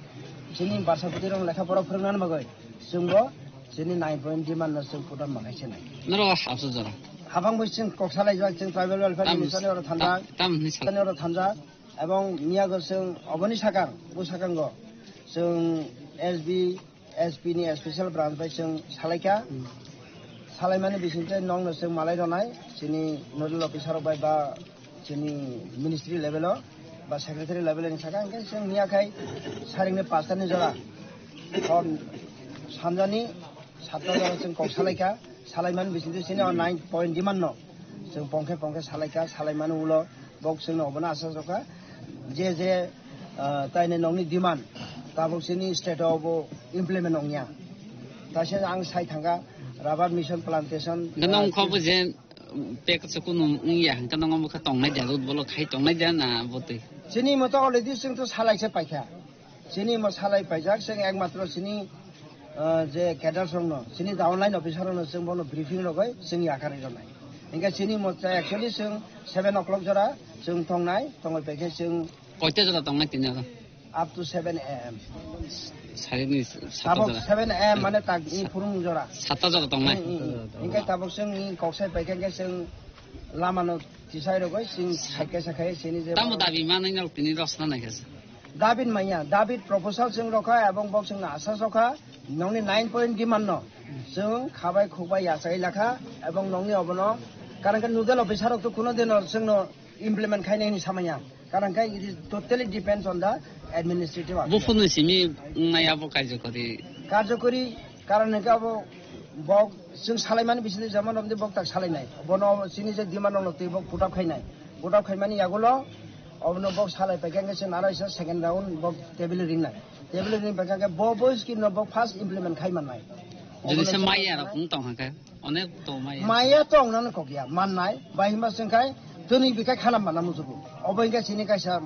chini barsa bwtwi rok lekha pora phwrwngnani bagwi, chwngbo chini nine point demand no chwng pudam mangai chinai. Norok o hapsa jora. Habang bai chwng kok salaijak, chwng tribal welfare minister ni oro thanjak, tam, tam hinwi sal- ni oro thanjak, ebong miyago chwng oboni sakang, bo sakango chwng S B, S P ni special branch bai chwng salaikha. Salaimani bisingtwi nokno chwng malai rwnai, chini nodal officer rok bai ba chini ministry level o ba secretary level ni saka hingke chwng miya khai saringni pasta ni jora hor sanjani satta jora chwng kok salaikha. Salaimani bisingtwi chini o nine point demand no chwng pongkhe pongkhe salaikha. Salaimani ulo bok chwngno obono asa sokha je je, ah, taini nokni demand tabok chini state o bo implement ongya. Taise ang sai thangkha rubber mission plantation, Hingke ah, nong kho bo je pek se kunu wngya, hingke nong bo khe tongnai dia, road block khai tongnai dia na bo twi? Chini moto already chwng to salai se paikha. Chini mo salai paijak, chwng ekmatro chini, ah, je cadres rokno, chini downline officer rokno chwng bono briefing rogoi chwng yakarwi rwnai. Hingke chini mo actually chwng seven o'clock jora chwng tongnai, tongoi paikhe chwng Koita jora tongnai tini oro? Up to seven A M. Sarini satta Tabok jora. Seven A M mane tak ni phurung jora. Satta jora tongnai? Hmm, hmm, hmm. Hingke tabok chwng ni koksai paikha hingke chwng Lamano tisai rogoi sing saikha sakhai sini je Tamo dabi manai nok tini rosna naikha se. David manya, David proposal sing rokha ebong bok sing na asas rokha, nongni nine point demand no sing khabai khukbai yachai lakha ebong nongni obono karan khe nodal officer rok to kuno dino sing no implement khainai ni samanya. Karan khe it is totally depends on the administrative officer. Buphurni simi wngnai abo karjokori. Karjokori karan hwnkhe abo bok sing salaimani bisingtwi jemon romdi bok tak salainai. Bono sini je demand rokno twi bok put up khainai. Put up khaimani yagulo obono bok salai paikha hwnkhe se naro isa second round bok table ringnai. Table ring paikha hwnkhe bo, bo scheme no bok first implement khai mannai. Jodi se maya rok wng tong hwnkhe? Onek to maya. Maya to wngnani kok ya, mannai, bai himba se wngkhai twnwi bikhai khana manna muchungo. Obo hingkhe chini kaisa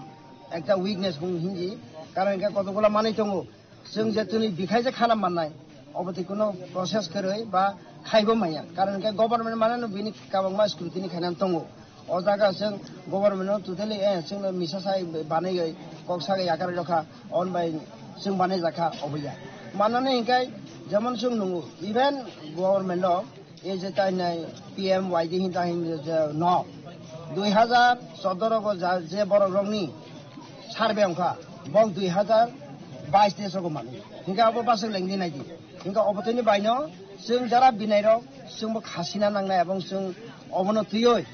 ekta weakness hwn hinji, karon hingkhe kotokgola manwi tongo. Chwng je twnwi bikhai je khana mannai, obo twi kuno process kwrwi ba khaibo manya. Karon hingkhe government manano bini kwbangma scrutiny khainani tongo. O jaga chwng government no totally, eh, chwngno misa sai banaiwi kok sagwi yakarwi rokha, on bai chwng banaijakha obo ya. Manani hingkhe jemon chwng nungo, even government o ei je tainai P M Y D hinta hin je no dui hazar choudo rogo ja, je borok rokni survey wngkha, bok dui hazar bais teis rogo manwi. Hingkhe abo bwswk lengdi naidi. Hingkhe obo tini baino chwng jara binairok chwngbo khasina nangnai, ebong chwng obono twiwi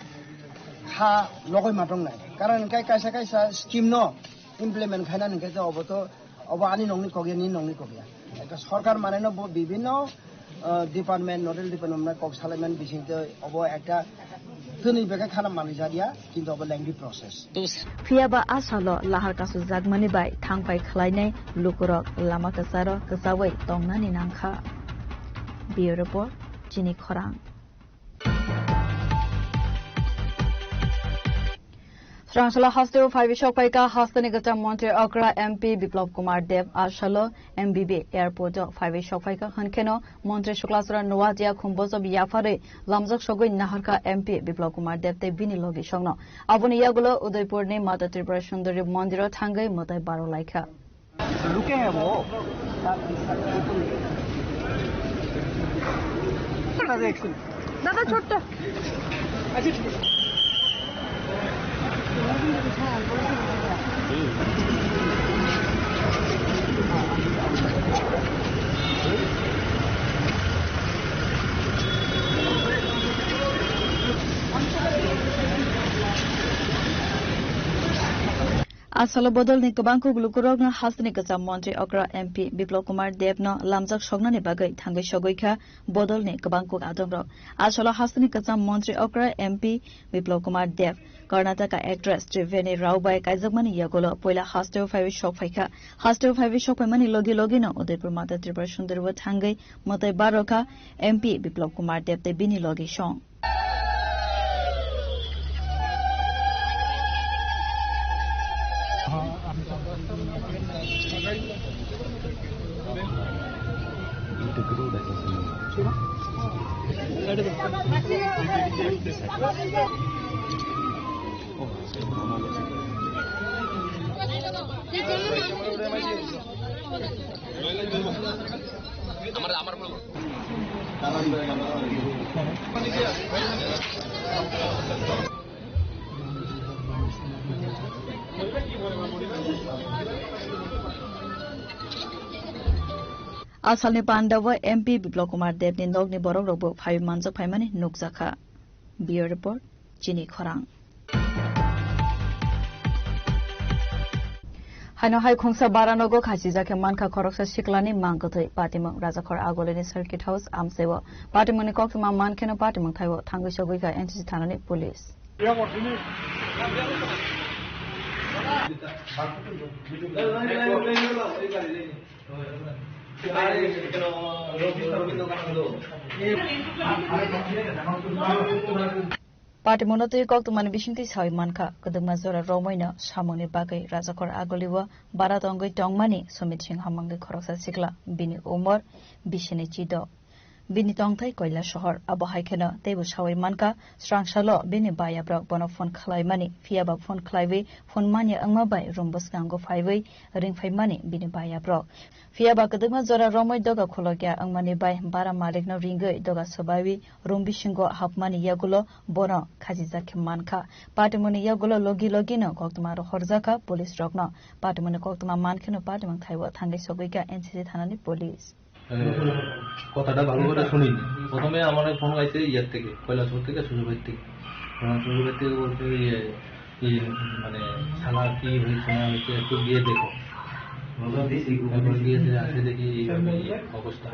kha logoi ma tongnai. Karon hingkhe kaisa kaisa scheme no implement khaina hingkhe je obo to, obo ani nongni kok ya, nini nongni kok ya. Ekta sorkar maneno bo bibinno, ah, department, nodal department kok salaimani bisingtwi obo ekta twnwi bwkha khana manwi jakya, kintu obo lengthy process. Phiya ba a salo lahar kasu jakmani bai thangphai khlainai lukurok lama kwcharo kwchaui tongnani nangkha. Bureau Report, Chini Khorang. Srangsala hasteo phaiwi sokphaikha hasteni kwcham montri okra M P Biplab Kumar Deb, a salo M B B airport o phaiwi sokphaikha hwnkheno montri Suklaswra Nuatia khum bojob yapharwi lamjak sogwi naharkha M P Biplab Kumar Deb tei bini logisongno. Aboni yagulo Udaipurni Mata Tripura Sundari mondiro thangwi mwtai baro laikha. रुके हैं वो। दादा, छोटा। A salo bodolni kwbang kuk lukurokno hasteni kwcham montri okra M P Biplab Kumar Debno lamjak soknani bagwi thangwi sogwi kha bodolni kwbang kuk adongrok. A salo hasteni kwcham montri okra M P Biplab Kumar Deb Karnataka actress Triveni Rao bai kaijakmani yagulo puila hasteo phaiwi sokphaikha. Hasteo phaiwi sokphaimani logi logino Udaipur Mata Tripura Sundari o thangwi mwtai barokha M P Biplab Kumar Deb tei bini logisong. A salni pandao M P Biplab Kumar Debni nokni borokrokbo phaiwi manjak phaimani nukjakha. Bureau Report, Chini Khorang. Haino hai khungsa baranogo khachijak khe mankha khoroksa siklani mang kwthwi patimung Rajakhor Agolini Circuit House amchaiwo. Patimungni koktwma mankheno patimung thaiwo thangwi sogwi kha N C C thanani police. Patimungno twi koktwmani bisingtwi sawi mankha, kwdwkma jora romoino samungni bagwi Rajakhor Agolio bara tongwi tongmani Sumit Singha mungwi khoroksa sikla, bini umor bisini chido. Bini tongthai Koilasohor. Abo hai kheno teibo sawi mankha, srangsalo bini bayabrok bono phone khlaimani, phiyaba phone khlaiwi phone manya wngma bai room bwskango phaiwi ringphaimani bini bayabrok. Phiyaba kwdwkma jora romwi doga kholokya wngmani bai bara malikno ringwi doga swbaiwi room bisingo hapmani yagulo bono khajijak khe mankha. Patimungni yagulo logi logino koktwma rohorjakha police rokno. Patimungni koktwma mankheno patimung thaibo thangwi sogwikha N C C thanani police. এ, কথাটা ভালো করে শুনিনি। প্রথমে আমার ফোন গাইছে ইয়ার থেকে, কৈলাসহর থেকে, শ্বশুরবাড়ির থেকে। আমার শ্বশুরবাড়ি থেকে বলছে, "ইয়ে, কি, মানে, শালা কি হয়েছে না হয়েছে, একটু গিয়ে দেখো।" তারপর গিয়ে যে আসে দেখি এইভাবে অবস্থা।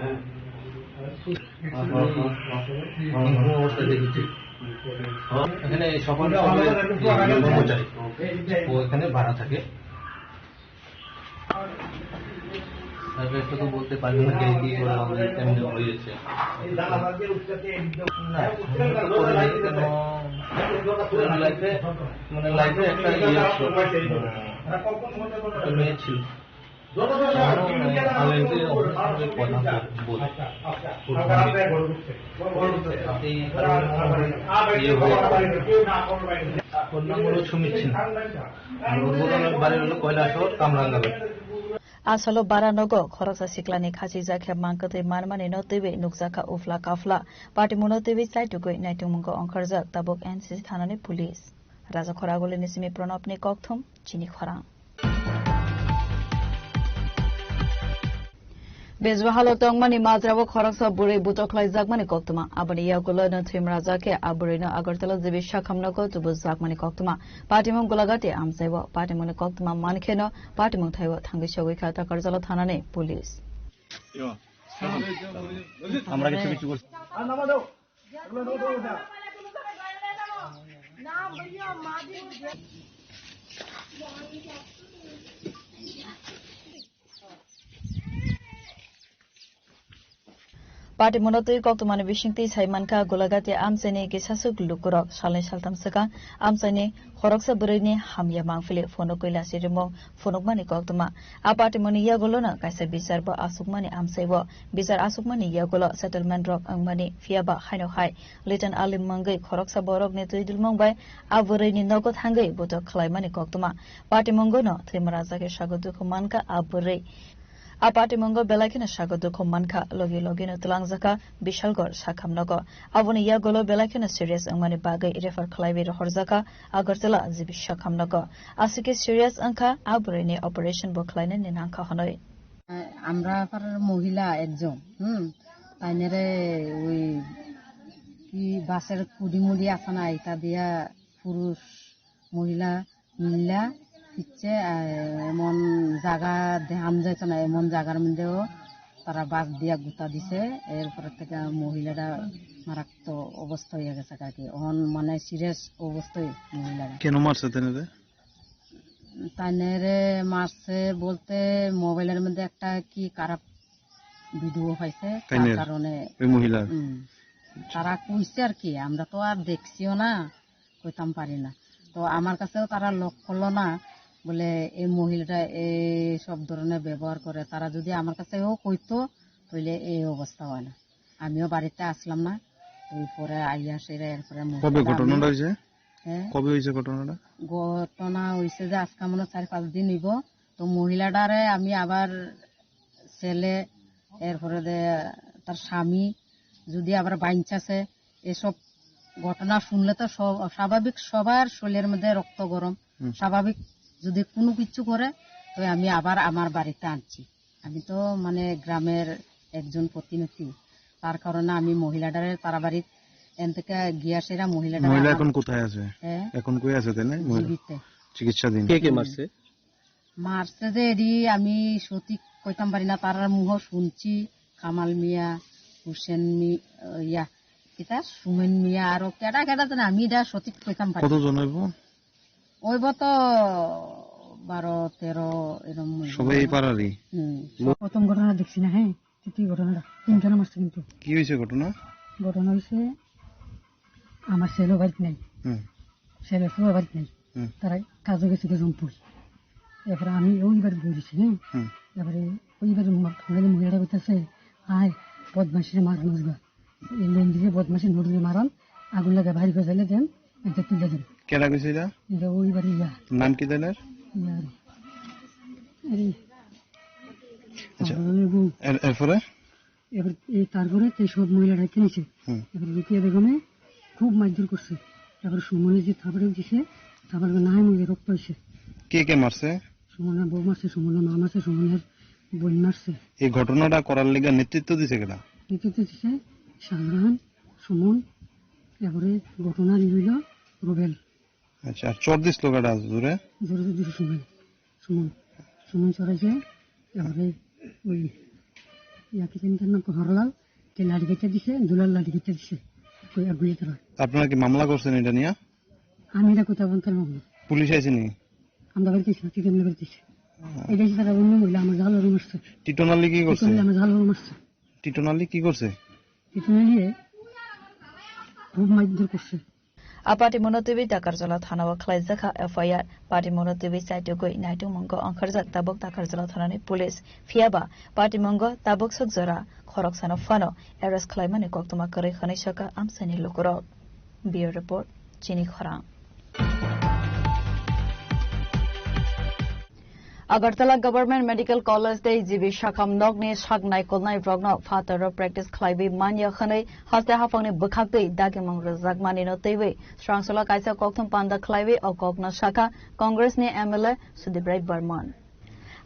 এরকম অবস্থা দেখেছি। এখানে সকাল সকালে কর্মচারী, ও এখানে ভাড়া থাকে। তারপরে একটু তো বলতে পারবে না, কে কি করে আমাদের এমনি হয়েছে। না, আমি তো করি নাই, কেন লাইফে, মানে, লাইফে একটা ইয়ে ছিল, একটা মেয়ে ছিল। আমারও, মানে, ভালো লাগছে, ওদের সঙ্গে কথা বল-, বলি। এই কারণে আমার ইয়ে হয়ে গেছে। ওর নাম হলো সুমিত সিনহা। আর ওর বাড়ি হলো কৈলাসহর, কামরাঙ্গা। Asalo bara nogo khoroksa siklani khachijak khe mangkwtwi manmani no twiwi nukjakha ufla kafla. Patimungno twiwi chaitugwi naitungmungo ongkhorjak tabuk N C C thanani police. Rajakhor Agulini simi Pranobni kokthum chini khorang. Bejwahalo tongmani majrao khoroksa bwrwi butok khlaijakmani koktwma. Aboni yagulo no thwimrajak khe a bwrwino Agartala G B sakhamnogo tubujakmani koktwma. Patimung Golagati amchaibo. Patimungni koktwma mankheno patimung thaibo thangwi sogwi kha Takarjala thanani police. আমরা কিছু কিছু করছি। Patimungno twi koktwmani bisingtwi sai mankha, Golagati amchaini kisaswk lukurok salnwi saltham swkang amchaini khoroksa bwrwini hamya mangphili phunuk kwi lasi rimung phunukmani koktwma. A patimungni yagulono kaisa bichar bo achukmani amchaibo. Bichar achukmani yagulo settlement rok wngmani, phiyaba haino hai Litan Ali mungwi khoroksa borokni twi dilmung bai a bwrwini nogo thangwi butok khlaimani koktwma. Patimungono thwimrajak khe sago dukhu mankha a bwrwi. A patimungo belai kheno sago dukhu mankha, logi logino twlangjakha Bishalgarh sakhamnogo. Aboni yagulo belai kheno serious wngmani bagwi refer khlaiwi rohorjakha Agartala G B sakhamnogo. Aswk khe serious wngkha, a bwrwini operation bo khlainani nangkha hwnwi. আমরা পাড়ার মহিলা একজন, হুম, তাইনারে ওই কি বাঁশের কুড়ি মুড়ি আছে না, এটা দিয়া পুরুষ মহিলা মিল্লা দিচ্ছে, আহ, এমন জায়গা দেখান যাইতো না, এমন জায়গার মধ্যেও তারা বাঁশ দিয়া গুতা দিছে। এরপরে থেকে মহিলাটা মারাত্মক অবস্থা হয়ে গেছে আর কি, এখন মানে সিরিয়াস অবস্থায় মহিলারা। কেন মারছে তাইনারে? তাইনারে মারছে বলতে মোবাইলের মধ্যে একটা কি খারাপ ভিডিও পাইছে, তার তাইনার? কারণে। ওই মহিলার? হুম। তারা কইছে আর কি, আমরা তো আর দেখছিও না, কইতাম পারি না। তো আমার কাছেও তারা লক করলো না, বলে এই মহিলাটা এই সব ধরনের ব্যবহার করে। তারা যদি আমার কাছেও কইতো, তাহলে এই অবস্থা হয় না। আমিও বাড়িতে আসলাম না, ওই পরে আইয়া সেরা এরপরে কবে মহিলাটা আমি ঘটনাটা হয়েছে? হ্যাঁ? কবে হয়েছে ঘটনাটা? ঘটনা হয়েছে যে আজকে মনে হয় চার পাঁচ দিন হইব। তো মহিলাটারে আমি আবার ছেলে, এরপরে দে তার স্বামী, যদি আবার বাইঞ্চ আছে, এসব ঘটনা শুনলে তো সব, স্বাভাবিক সবার শরীরের মধ্যে রক্ত গরম। হুম। স্বাভাবিক যদি কোনো কিছু করে, তো আমি আবার আমার বাড়িতে আনছি। আমি তো মানে গ্রামের একজন প্রতিনিধি, তার কারণে আমি মহিলাটারে তারা বাড়িত এন থেকে গিয়া সেরা মহিলাটারে মহিলা আমার এখন কোথায় আছে? হ্যাঁ? এখন কই আছে তাই না? মহিলা? জীবিত। চিকিৎসাধীন। কে কে মারছে? মারছে যে এডি আমি সঠিক কইতাম পারি না, তারার মুহ শুনছি, কামাল মিয়া, হুসেন মি-, ইয়া, কিতা সুমেন মিয়া, আরো কেডা কেডা জানে, আমি এটা সঠিক কইতাম পারি না। কতজন হইব? ওইব তো বারো তেরো এরম হইব। সবাই এই পাড়ারই? হুম। প্রথম ঘটনা দেখছি না, হ্যাঁ, তৃতীয় ঘটনাটা তিনখানা মারছে কিন্তু। কি হয়েছে ঘটনা? ঘটনা হয়েছে, আমার ছেলে বাড়িতে নাই। হুম। ছেলে ফুয়া বাড়িতে নাই। হুম। তারা কাজে গেছে গো জম্পুই। এরপরে আমি ওই বাড়ি বলেছি, হ্যাঁ। হুম। এবারে ওই বাড়ি মা-, বাঙালি মহিলাটা বলতেছে, "আয়, বদমাশি মারানো যাবে। এই লোন দিয়ে বদমাশি নোট দিয়ে মারান, আগুন লাগে ভারী করে দিলে দেন, এটা তুলে দেন। কেডা কইছে এটা? এটা ওই বাড়ি ইয়া। নাম কি তাদের? ইয়া। আরে। আচ্ছা। তারপরে ওই বউ। এর-, এরপরে? এবার এই তারপরে তো সব মহিলারা কিনেছে। হুম। এবার রুকিয়া বেগমে খুব মারধর করছে। তারপরে সুমনে যে থাপড়ে দিছে, থাপড়ে নাহাই মুখে রক্ত হয়েছে। কে কে মারছে? সুমনের বউ মারছে, সুমনের মা মারছে, সুমনের বোন মারছে। এই ঘটনাটা করার লেগে নেতৃত্ব দিছে কেডা? নেতৃত্ব দিছে শাহজাহান, সুমন, এরপরে ঘটনা হইল রুবেল। আচ্ছা, আর চোর দিছিল কেডা জোরে? জোরে জোরে সুমন, সুমন, সুমন চড়াইছে, এরপরে ওই ইয়া কি জানি তার নাম হরলাল, তে লাঠি কেটে দিছে, দুলাল লাঠি কেটে দিছে, ওই এক গুলি তারা। আপনারা কি মামলা করছেন এটা নিয়ে? আমি এটা কোথাও বলতে পারবো না। পুলিশ আইছে নি? আমরা বাড়িতে ছিল, টিটন বাড়িতে ছিল। এটা এসে তারা অন্য মহিলা আমার জাল ওরম আসছে। টিটন আলী কি করছে? টিটন আলী আমার জাল ওরম আসছে। টিটন আলী কি করছে? টিটন আলী খুব মারধর করছে। A patimungno twiwi Takarjala thanao khlaijakha F I R. Patimungno twiwi chaitugwi naitukmungo ongkharjak tabuk Takarjala thanani police. Phiyaba patimungo tabuk swk jora khoroksano phano arrest khlaimani koktwma kwrwi hwnwi sakha amchaini lukurok. Bureau Report, Chini Khorang. Agartala Government Medical College tei G B Sakham nokni sak naikolnai rokno phataro practice khlaiwi manya hwnwi haste haphangni bwkhaktwi dagimung rwjakmani no twiwi srangsola kaisa kokthum panda khlaiwi o kokno sakha Congress ni M L A Sudip Rai Barman.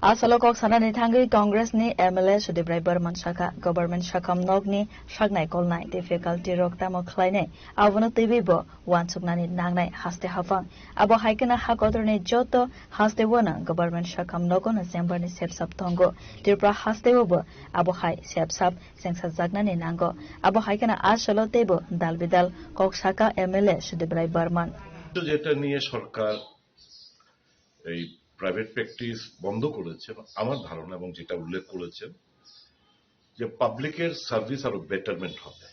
A salo kok sanani thangwi Congress ni M L A Sudip Rai Barman sakha, Government Sakham nokni sak naikolnai tei faculty rok tamo khlainai, abono twiwi bo wansuknani nangnai haste haphang. Abo hai kheno ha kotorni joto hasteo no Government Sakham nogo no chamber ni sepsap tongo. Tripura hasteo bo abo hai sepsap chengsajaknani nango. Abo hai kheno a salo teibo dal bidal kok sakha M L A Sudip Rai Barman. যেটা নিয়ে সরকার এই private practice বন্ধ করেছেন, আমার ধারণা এবং যেটা উল্লেখ করেছেন যে পাবলিকের সার্ভিস আরো বেটারমেন্ট হবে।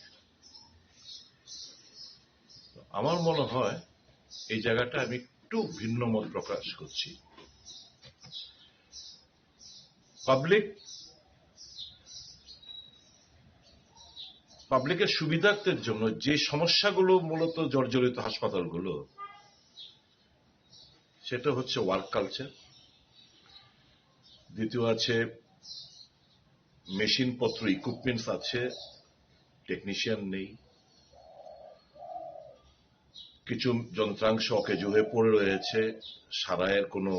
আমার মনে হয় এই জায়গাটা আমি একটু ভিন্ন মত প্রকাশ করছি। পাবলিক, পাবলিকের সুবিধার্থের জন্য যে সমস্যাগুলো মূলত জর্জরিত হাসপাতালগুলো, সেটা হচ্ছে ওয়ার্ক কালচার। দ্বিতীয় আছে মেশিনপত্র, ইকুইপমেন্টস আছে, টেকনিশিয়ান নেই। কিছু যন্ত্রাংশ অকেজো হয়ে পড়ে রয়েছে, সারাইয়ের কোনো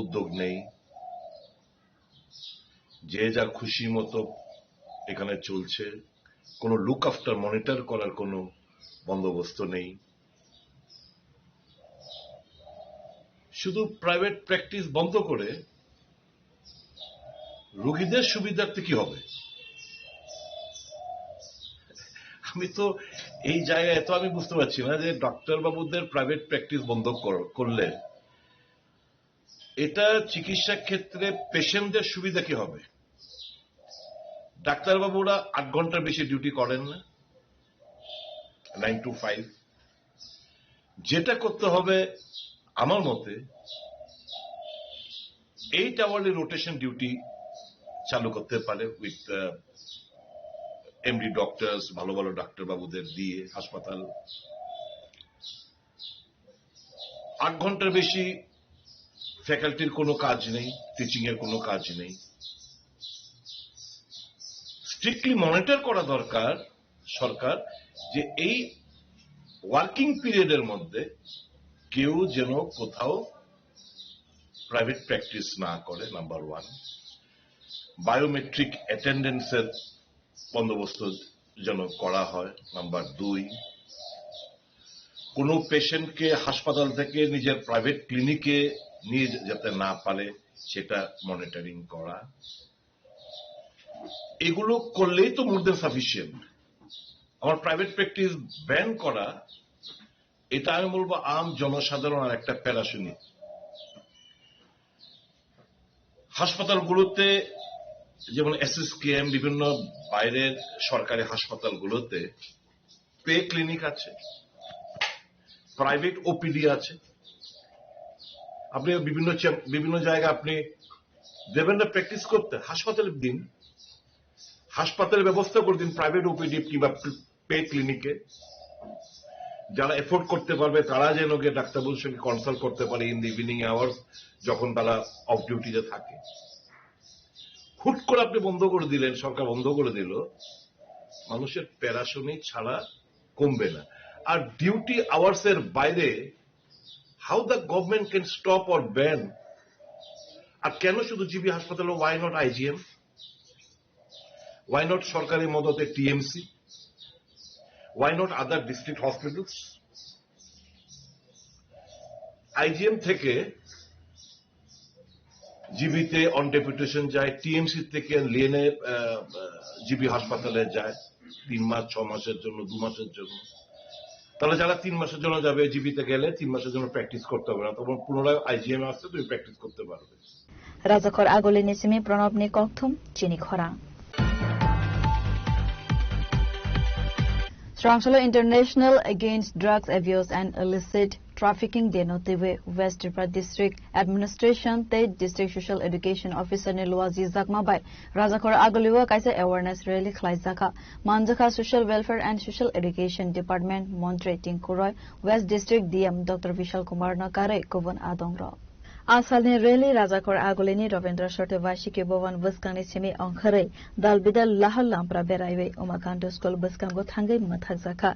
উদ্যোগ নেই। যে যা খুশি মতো এখানে চলছে, কোনো লুক আফটার, মনিটর করার কোনো বন্দোবস্ত নেই। শুধু প্রাইভেট প্র্যাকটিস বন্ধ করে রোগীদের সুবিধার্থে কি হবে? আমি তো এই জায়গায় তো আমি বুঝতে পারছি না যে ডাক্তার বাবুদের প্রাইভেট প্র্যাকটিস বন্ধ কর-, করলে এটা চিকিৎসা ক্ষেত্রে পেশেন্টদের সুবিধা কি হবে? ডাক্তারবাবুরা আট ঘন্টার বেশি ডিউটি করেন না, নাইন টু ফাইভ। যেটা করতে হবে আমার মতে, এইট আওয়ারলি রোটেশন ডিউটি চালু করতে পারে উইথ এমডি ডক্টরস, ভালো ভালো ডাক্তারবাবুদের দিয়ে হাসপাতাল। আট ঘন্টার বেশি ফ্যাকাল্টির কোনো কাজ নেই, টিচিং এর কোনো কাজ নেই। স্ট্রিক্টলি মনিটর করা দরকার সরকার, যে এই ওয়ার্কিং পিরিয়ডের মধ্যে কেউ যেন কোথাও প্রাইভেট প্র্যাকটিস না করে, নাম্বার ওয়ান। বায়োমেট্রিক অ্যাটেন্ডেন্সের বন্দোবস্ত যেন করা হয়, নাম্বার দুই। কোনো পেশেন্টকে হাসপাতাল থেকে নিজের প্রাইভেট ক্লিনিকে নিয়ে যেতে না পারে, সেটা মনিটরিং করা। এগুলো করলেই তো মোর দেন সাফিসিয়েন্ট। আমার প্রাইভেট প্র্যাকটিস ব্যান করা, এটা আমি বলবো আম জনসাধারণ আর একটা প্যারাশুনি। হাসপাতালগুলোতে যেমন এসএসকেএম, বিভিন্ন বাইরের সরকারি হাসপাতালগুলোতে পে ক্লিনিক আছে, প্রাইভেট ওপিডি আছে। আপনি বিভিন্ন চেম-, বিভিন্ন জায়গা আপনি দেবেন না প্র্যাকটিস করতে, হাসপাতালে দিন। হাসপাতালের ব্যবস্থা করে দিন প্রাইভেট ওপিডি কিংবা পে ক্লিনিকে। যারা এফোর্ড করতে পারবে তারা যেন গিয়ে ডাক্তারবাবুর সঙ্গে কনসাল্ট করতে পারে ইন দি ইভিনিং আওয়ার্স, যখন তারা অফ ডিউটিতে থাকে। হুট করে আপনি বন্ধ করে দিলেন, সরকার বন্ধ করে দিল, মানুষের প্যারাশনি ছাড়া কমবে না। আর ডিউটি আওয়ার্স এর বাইরে how the government can stop or ban? আর কেন শুধু জিবি হাসপাতালে, why not IgM? Why not সরকারি মদতে TMC? Why not other district hospitals? IgM থেকে জিবিতে অন ডেপুটেশন যায়, টিএমসি থেকে লিয়েনে জিবি হাসপাতালে যায় তিন মাস, ছ মাসের জন্য, দু মাসের জন্য। তাহলে যারা তিন মাসের জন্য যাবে, জিবিতে গেলে তিন মাসের জন্য প্র্যাকটিস করতে হবে না, তখন পুনরায় আইজিএম আসতে তুমি প্র্যাকটিস করতে পারবে। Rajakhor Agulini simi Pranabni kokthum chini khorang. Srangshalo International Against Drugs Abuse and Illicit Trafficking Day no twiwi West Tripura District Administration tei District Social Education Officer ni lua jijakma bai Rajakhor Agulio kaisa awareness rally khlaijakha. Manjakha Social Welfare and Social Education Department Montri Tinku Roy, West District D M Doctor Vishal Kumar no karwi kubun adongrok. A salni rally Rajakhor Agulini Rabindra Satya Vaishiki Bhavan bwskangni simi ongkharwi dal bidal lahar lampra beraiwi Umakanta School bwskango thangwi mwthakjakha.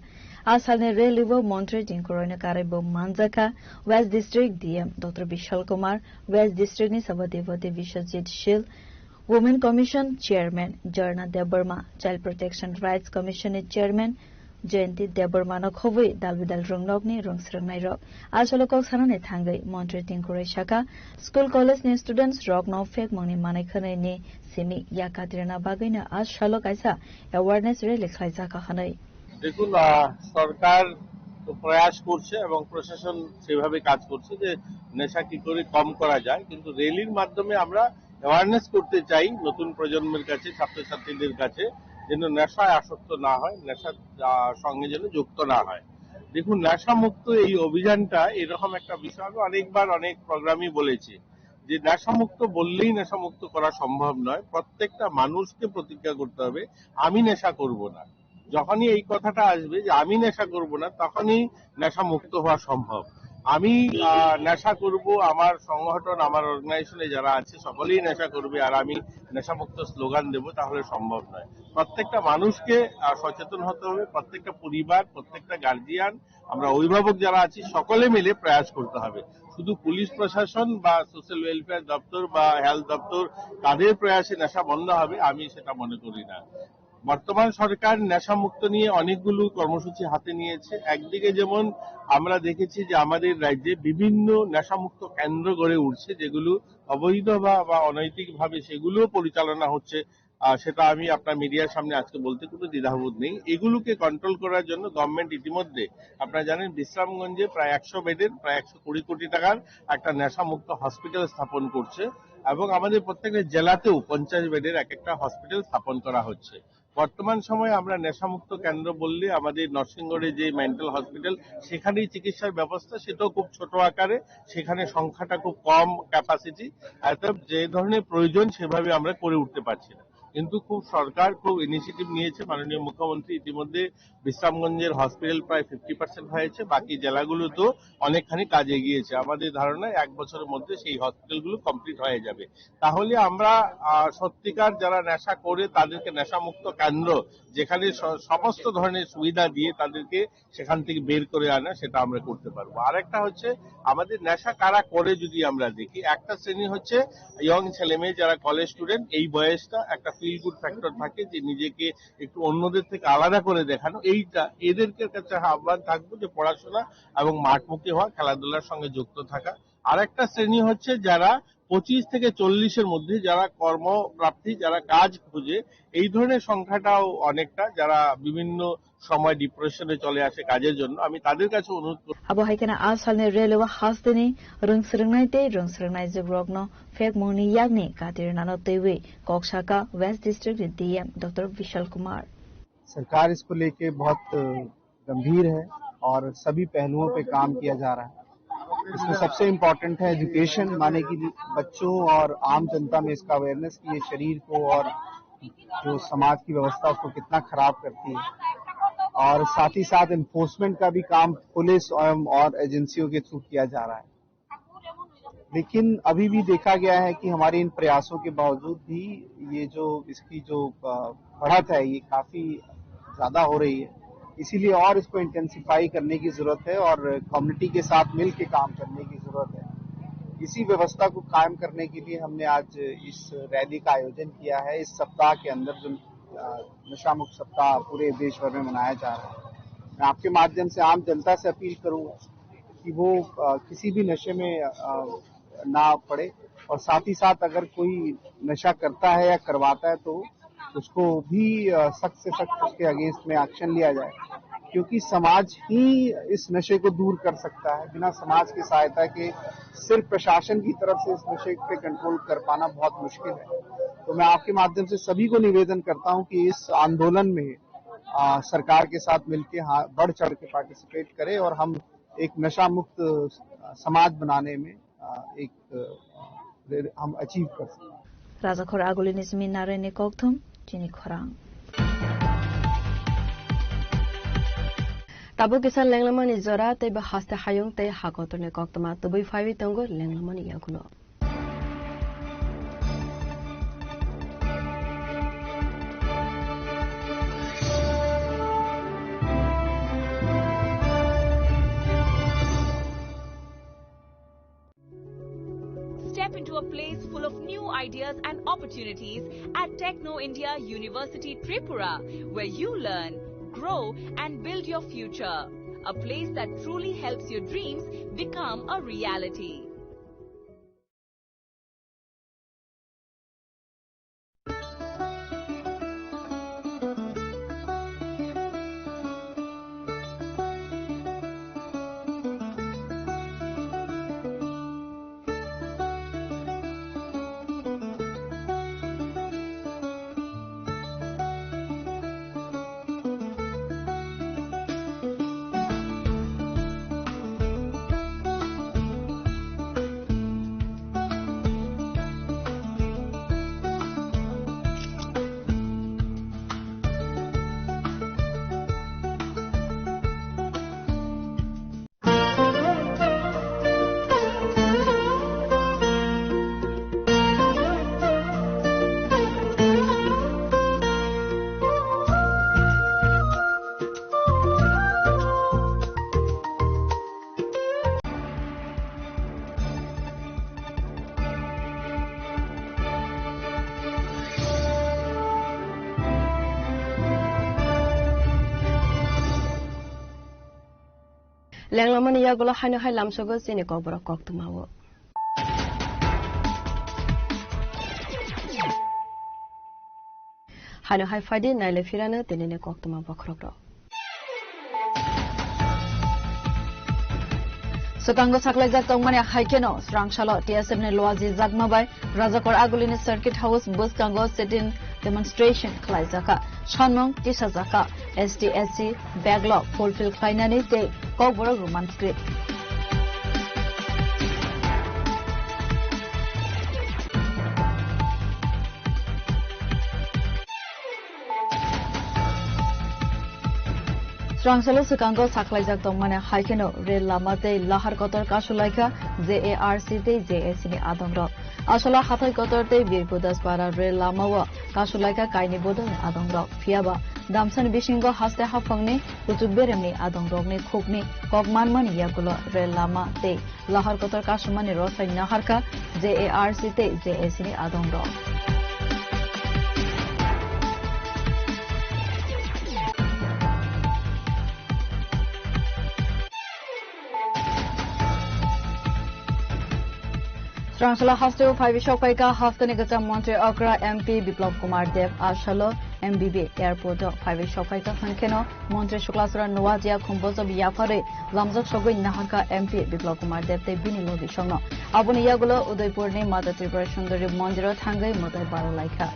A salni rally o Montri Tinku Roy no karwi bo manjakha West District D M Doctor Vishal Kumar, West District ni Sabhapati Biswajit Shil, Women Commission Chairman Jharna Debbarma, Child Protection Rights Commission ni Chairman Jayanti Debbarma no khobwi dal bidal rwngnokni rwngsrwngnairok. A salo kok sanani thangwi Montri Tinku Roy sakha, school college ni students rokno phekmungni manwi khwnwi ni simi yakatrina bagwino a salo kaisa awareness rally khlaijakha hwnwi. দেখুন, আহ, সরকার তো প্রয়াস করছে এবং প্রশাসন সেভাবে কাজ করছে যে নেশা কি করে কম করা যায়, কিন্তু র্যালির মাধ্যমে আমরা অ্যাওয়ারনেস করতে চাই নতুন প্রজন্মের কাছে, ছাত্রছাত্রীদের কাছে, যেন নেশায় আসক্ত না হয়, নেশার, আহ, সঙ্গে যেন যুক্ত না হয়। দেখুন, নেশামুক্ত এই অভিযানটা এরকম একটা বিষয়, আমি অনেকবার অনেক প্রোগ্রামই বলেছি যে নেশামুক্ত বললেই নেশামুক্ত করা সম্ভব নয়। প্রত্যেকটা মানুষকে প্রতিজ্ঞা করতে হবে, "আমি নেশা করব না।" যখনই এই কথাটা আসবে যে "আমি নেশা করব না", তখনই নেশামুক্ত হওয়া সম্ভব। আমি, আহ, নেশা করব, আমার সংগঠন, আমার অর্গানাইজেশনে যারা আছে সকলেই নেশা করবে, আর আমি নেশামুক্ত স্লোগান দেব, তাহলে সম্ভব নয়। প্রত্যেকটা মানুষকে, আহ, সচেতন হতে হবে, প্রত্যেকটা পরিবার, প্রত্যেকটা গার্জিয়ান, আমরা অভিভাবক যারা আছি সকলে মিলে প্রয়াস করতে হবে। শুধু পুলিশ প্রশাসন বা সোশ্যাল ওয়েলফেয়ার দপ্তর বা হেলথ দপ্তর তাদের প্রয়াসে নেশা বন্ধ হবে, আমি সেটা মনে করি না। বর্তমান সরকার নেশামুক্ত নিয়ে অনেকগুলো কর্মসূচি হাতে নিয়েছে। একদিকে যেমন আমরা দেখেছি যে আমাদের রাজ্যে বিভিন্ন নেশামুক্ত কেন্দ্র গড়ে উঠছে, যেগুলো অবৈধ বা, বা অনৈতিকভাবে সেগুলো পরিচালনা হচ্ছে। আহ, সেটা আমি আপনার মিডিয়ার সামনে আজকে বলতে কোনো দ্বিধাবোধ নেই। এগুলোকে কন্ট্রোল করার জন্য গভর্নমেন্ট ইতিমধ্যে, আপনারা জানেন, বিশ্রামগঞ্জে প্রায় একশো বেডের প্রায় একশো কুড়ি কোটি টাকার একটা নেশামুক্ত হসপিটাল স্থাপন করছে এবং আমাদের প্রত্যেকটা জেলাতেও পঞ্চাশ বেডের এক একটা হসপিটাল স্থাপন করা হচ্ছে। বর্তমান সময়ে আমরা নেশামুক্ত কেন্দ্র বললে আমাদের নরসিংগড়ে যে মেন্টাল হসপিটাল, সেখানেই চিকিৎসার ব্যবস্থা, সেটাও খুব ছোট আকারে, সেখানে সংখ্যাটা খুব কম ক্যাপাসিটি, অর্থাৎ যে ধরনের প্রয়োজন সেভাবে আমরা করে উঠতে পারছি না। কিন্তু খুব সরকার খুব ইনিশিয়েটিভ নিয়েছে, মাননীয় মুখ্যমন্ত্রী ইতিমধ্যে বিশ্রামগঞ্জের হসপিটাল প্রায় ফিফটি পার্সেন্ট হয়েছে, বাকি জেলাগুলো তো অনেকখানি কাজ এগিয়েছে। আমাদের ধারণা এক বছরের মধ্যে সেই হসপিটালগুলো কমপ্লিট হয়ে যাবে। তাহলে আমরা, আহ, সত্যিকার যারা নেশা করে তাদেরকে নেশামুক্ত কেন্দ্র, যেখানে স-, সমস্ত ধরনের সুবিধা দিয়ে তাদেরকে সেখান থেকে বের করে আনা, সেটা আমরা করতে পারবো। আরেকটা হচ্ছে আমাদের নেশা কারা করে যদি আমরা দেখি, একটা শ্রেণী হচ্ছে ইয়ং ছেলে মেয়ে যারা কলেজ স্টুডেন্ট, এই বয়সটা একটা ফিল গুড ফ্যাক্টর থাকে যে নিজেকে একটু অন্যদের থেকে আলাদা করে দেখানো, এইটা এদেরকে কাছে আহ্বান থাকবো যে পড়াশোনা এবং মাঠমুখী হওয়া, খেলাধুলার সঙ্গে যুক্ত থাকা। আরেকটা শ্রেণী হচ্ছে যারা পঁচিশ থেকে চল্লিশের মধ্যে, যারা কর্মপ্রার্থী, যারা কাজ খুঁজে, এই ধরনের সংখ্যাটাও অনেকটা, যারা বিভিন্ন সময় ডিপ্রেশনে চলে আসে কাজের জন্য, আমি তাদের কাছে অনুরোধ করব। Abo hai kheno a salni rally o hasteni rwngsrwngnai tei rwngsrwngnaijwkrokno phekmungni yakni katirnano twiwi kok saka West District ni D M Doctor Vishal Kumar. सरकार इसको लेके बहुत गंभीर है और सभी पहलुओं पे काम किया जा रहा है। इसमें सबसे इम्पोर्टेंट है एजुकेशन, माने कि बच्चों और आम जनता में इसका अवेयरनेस, कि ये शरीर को और जो समाज की व्यवस्था उसको कितना खराब करती है, और साथ ही साथ इन्फोर्समेंट का भी काम पुलिस एवं और एजेंसियों के थ्रू किया जा रहा है। लेकिन अभी भी देखा गया है कि हमारे इन प्रयासों के बावजूद भी ये जो इसकी जो, अ, बढ़त है, ये काफ़ी ज़्यादा हो रही है। इसीलिए और इसको इंटेंसिफाई करने की ज़रूरत है और कम्युनिटी के साथ मिल के काम करने की ज़रूरत है। इसी व्यवस्था को कायम करने के लिए हमने आज इस रैली का आयोजन किया है। इस सप्ताह के अंदर जो, अ, नशा मुक्त सप्ताह पूरे देश भर में मनाया जा रहा है, मैं आपके माध्यम से आम जनता से अपील करूंगा कि वो, अ, किसी भी नशे में, अ, ना पड़े, और साथ ही साथ अगर कोई नशा करता है या करवाता है तो उसको भी, अ, सख्त से सख्त उसके अगेंस्ट में एक्शन लिया जाए, क्योंकि समाज ही इस नशे को दूर कर सकता है। बिना समाज की सहायता के सिर्फ प्रशासन की तरफ से इस नशे पे कंट्रोल कर पाना बहुत मुश्किल है। तो मैं आपके माध्यम से सभी को निवेदन करता हूं कि इस आंदोलन में, अ, सरकार के साथ मिलके, हाँ, बढ़ चढ़ के पार्टिसिपेट करें और हम एक नशा मुक्त, अ, समाज बनाने में, अ, एक, अ, हम अचीव कर सकते हैं। Rajakhor agulini simi nareni kokthum chini khorang. Tabuk kisa lenglamani jora tei bo haste hayung tei hakotorni koktwma tubui phaiwi tongo lenglamani yagulo. Step into a place full of new ideas and opportunities at Techno India University Tripura, where you learn, grow, and build your future. A place that truly helps your dreams become a reality. Lenglamani yagulo haino hai lamsogo chini kokborok koktwmao. Haino hai phaidi naile phirano tinini koktwma bokhorokrok. Swkango saklaijak tongmani hai kheno swrangsalo T S F ni Luaji Jakma bai Rajakor Agulini Circuit House bwskango sit-in demonstration khlaijakha. Sanmung tisajakha, S T S C backlog fulfill khlainani tei Kokborok Roman script. Swrangsalo swkango sakhlaijak tongmani hai kheno rel lama tei lahar kotor kasulaikha J A R C tei J A C ni adongrok. Aswla hathai kotor tei Bir Budaspara rel lamao kasulaikha kaini bodolni adongrok. Phiyaba damsani bisingo haste haphangni kuchuk beremni adongrokni khukni kok manmani yagulo rel lama tei lahar kotor kasumani rosai naharkha J A R C tei J A C ni adongrok. Swrangsalo hasteo phaiwi sokphaikha hasteni kwcham montri okra M P Biplab Kumar Deb. Aswlo M B B airport o phaiwi sokphaikha hwnkheno montri Suklaswra Nuatia khumbojob yapharwi lamjak sogwi naharkha M P Biplab Kumar Deb tei bini logisongno. Aboni yagulo Udaipurni Mata Tripura Sundari mondiro thangwi mwtai barolaikha.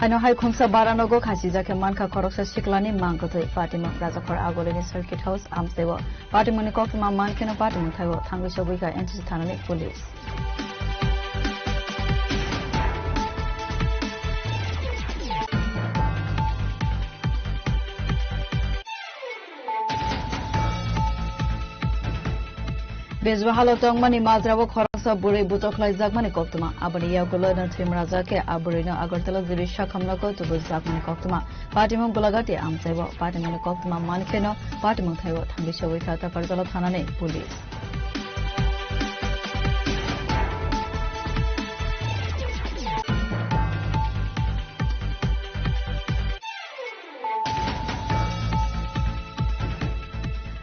Haino hai khungsa baranogo khasijak khe mankha khoroksa siklani mang kwthwi. Patimung Rajakhor Agulini Circuit House amchaiwo. Patimungni koktwma mankheno patimung thaiwo thangwi chobwi kha N C C thanani police. Bejwahalo tongmani majrao khoroksa bwrwi butok khlaijakmani koktwma. Aboni yagulo no thwimrajak khe a bwrwino Agartala G B Sakham nogo tubujakmani koktwma. Patimung Golagati amchaiwo. Patimungni koktwma mankheno patimung thaiwo thangwi chobwi kha Takarjala thanani police.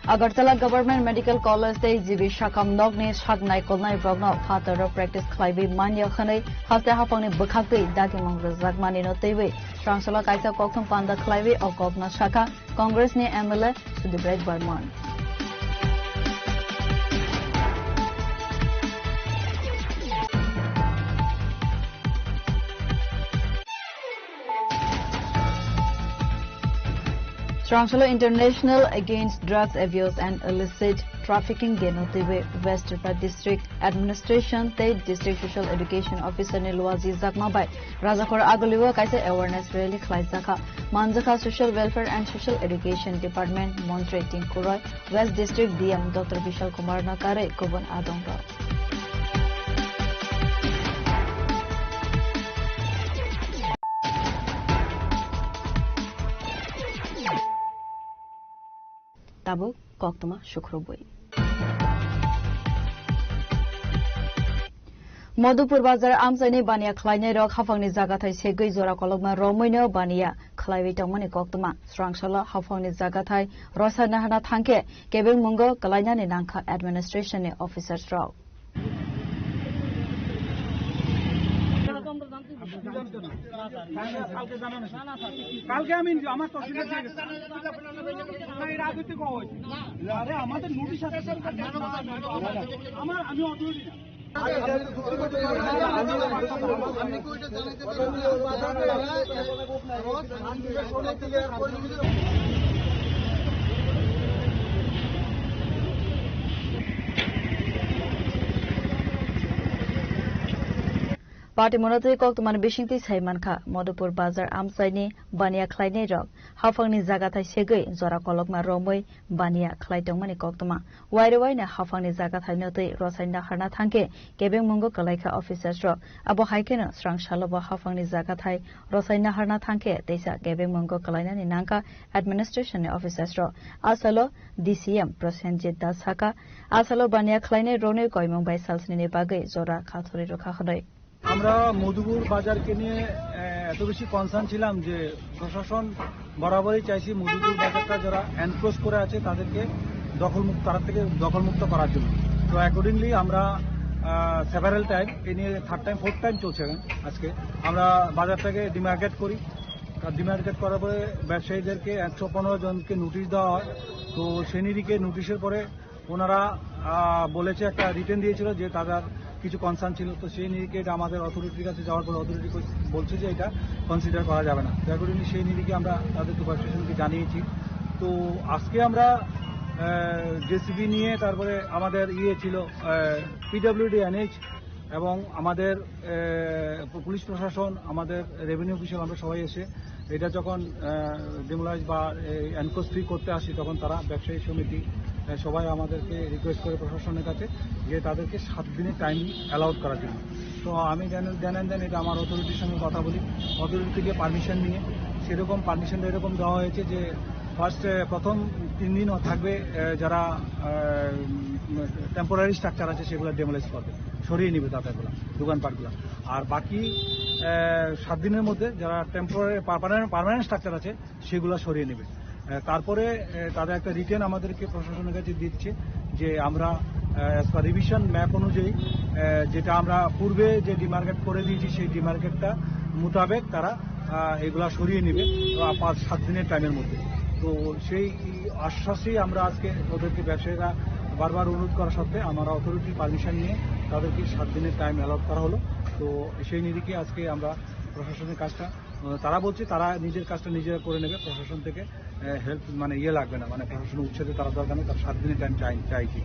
Agartala Government Medical College tei G B Sakham nokni sak naikolnai rokno phataro practice khlaiwi manya hwnwi haste haphangni bwkhaktwi dagimung rwjakmanino twiwi srangsola kaisa kokthum panda khlaiwi o kokno sakha Congressni M L A Sudip Rai Barman. Srangsola International Against Drugs Abuse and Illicit Trafficking Day no twiwi West Tripura District Administration tei District Social Education Officer ni luaji jakma bai Rajakhor Agulio kaisa awareness rally khlaijakha. Manjakha Social Welfare and Social Education Department Montri Tinku Roy, West District D M Doctor Bishal Kumar no karwi kubun adongrok. Tabuk koktwma sukrubwi. Modupur bazar amchaini baniya khlainai rok haphangni jagathai segwi jora kolokma romwino baniya khlaiwi tongmani koktwma. Srangsalo haphangni jagathai rwsai naharna thangkhe kebengmungo kwlainani nangkha administration ni officers rok. কালকে আমি আমার তহসিলদার দিয়ে গেছি। না, এই রাজনৈতিক হওয়া হয়েছে। আরে, আমাদের নোটিশ আছে। আমার, আমি অথরিটি না। Party monotwi koktwmani bisingtwi sai mankha, Madhupur bazar amchaini baniya khlainai rok haphangni jagathai segwi jora kolokma romwi baniya khlai tongmani koktwma. Wairwi waino haphangni jagathai notwi rwsai naharna thangkhe kebengmungo kwlaikha officers rok. Abo hai kheno srang salobo haphangni jagathai rwsai naharna thangkhe teisa kebengmungo kwlainani nangkha administration ni officers rok. A salo D C M Prosenjit Das sakha, a salo baniya khlainai rokni koimung bai salsnini bagwi jora khathori rwkha hwnwi. আমরা মধুপুর বাজারকে নিয়ে, আহ, এত বেশি কনসার্ন ছিলাম যে প্রশাসন বরাবরই চাইছি মধুপুর বাজারটা যারা এনক্রোচ করে আছে তাদেরকে দখলমুক্ত, তারা থেকে দখলমুক্ত করার জন্য। তো অ্যাকর্ডিংলি আমরা, আহ, সেভারাল টাইম, এ নিয়ে থার্ড টাইম, ফোর্থ টাইম চলছে এখন আজকে, আমরা বাজারটাকে ডিমার্কেট করি। আর ডিমার্কেট করার পরে ব্যবসায়ীদেরকে একশো পনেরো জনকে নোটিশ দেওয়া হয়। তো সেই নিরিখে নোটিশের পরে ওনারা, আহ, বলেছে, একটা রিটেন দিয়েছিল যে তাদের কিছু কনসার্ন ছিল। তো সেই নিরিখে এটা আমাদের অথরিটির কাছে যাওয়ার পরে অথরিটি বলছে যে এটা কনসিডার করা যাবে না। তো অ্যাকর্ডিংলি সেই নিরিখে আমরা তাদের সুপারভাইজেশনকে জানিয়েছি। তো আজকে আমরা, আহ, জেসিবি নিয়ে, তারপরে আমাদের ইয়ে ছিল, আহ, পিডব্লিউডি, এনএইচ এবং আমাদের, আহ, পুলিশ প্রশাসন, আমাদের রেভিনিউ অফিসার, আমরা সবাই এসে এটা যখন, আহ, ডিমোলাইজ বা এই এনক্রোচ ফ্রি করতে আসি, তখন তারা ব্যবসায়ী সমিতি, আহ, সবাই আমাদেরকে রিকোয়েস্ট করে প্রশাসনের কাছে যে তাদেরকে সাত দিনের টাইম অ্যালাউড করার জন্য। তো আমি দেন, দেন অ্যান্ড দেন এটা আমার অথরিটির সঙ্গে কথা বলি, অথরিটি থেকে পারমিশন নিয়ে সেরকম পারমিশনটা এরকম দেওয়া হয়েছে যে ফার্স্ট, আহ, প্রথম তিন দিনও থাকবে, আহ, যারা, আহ, টেম্পোরারি স্ট্রাকচার আছে সেগুলো ডেমোলাইজ করবে, সরিয়ে নিবে তাদেরগুলো, দোকানপাটগুলো। আর বাকি, আহ, সাত দিনের মধ্যে যারা টেম্পোরারি, পার্মানেন্ট, পার্মানেন্ট স্ট্রাকচার আছে সেগুলো সরিয়ে নেবে। আহ, তারপরে, আহ, তারা একটা রিটেন আমাদেরকে প্রশাসনের কাছে দিচ্ছে যে আমরা, আহ, অ্যাজ পার রিভিশন ম্যাপ অনুযায়ী, আহ, যেটা আমরা পূর্বে যে ডিমার্কেট করে দিয়েছি সেই ডিমার্কেটটা মোতাবেক তারা, আহ, এগুলা সরিয়ে নেবে, আহ, পাঁচ সাত দিনের টাইমের মধ্যে। তো সেই আশ্বাসেই আমরা আজকে ওদেরকে, ব্যবসায়ীরা বারবার অনুরোধ করা সত্ত্বে আমরা অথরিটির পারমিশন নিয়ে তাদেরকে সাত দিনের টাইম অ্যালট করা হলো। তো সেই নিরিখে আজকে আমরা প্রশাসনের কাজটা আহ, তারা বলছে তারা নিজের কাজটা নিজেরা করে নেবে, প্রশাসন থেকে, আহ, হেল্প, মানে, ইয়ে লাগবে না, মানে, প্রশাসনের উচ্ছেদে তারা দরকার নেই, তারা সাত দিনের টাইম চাই, চাইছে।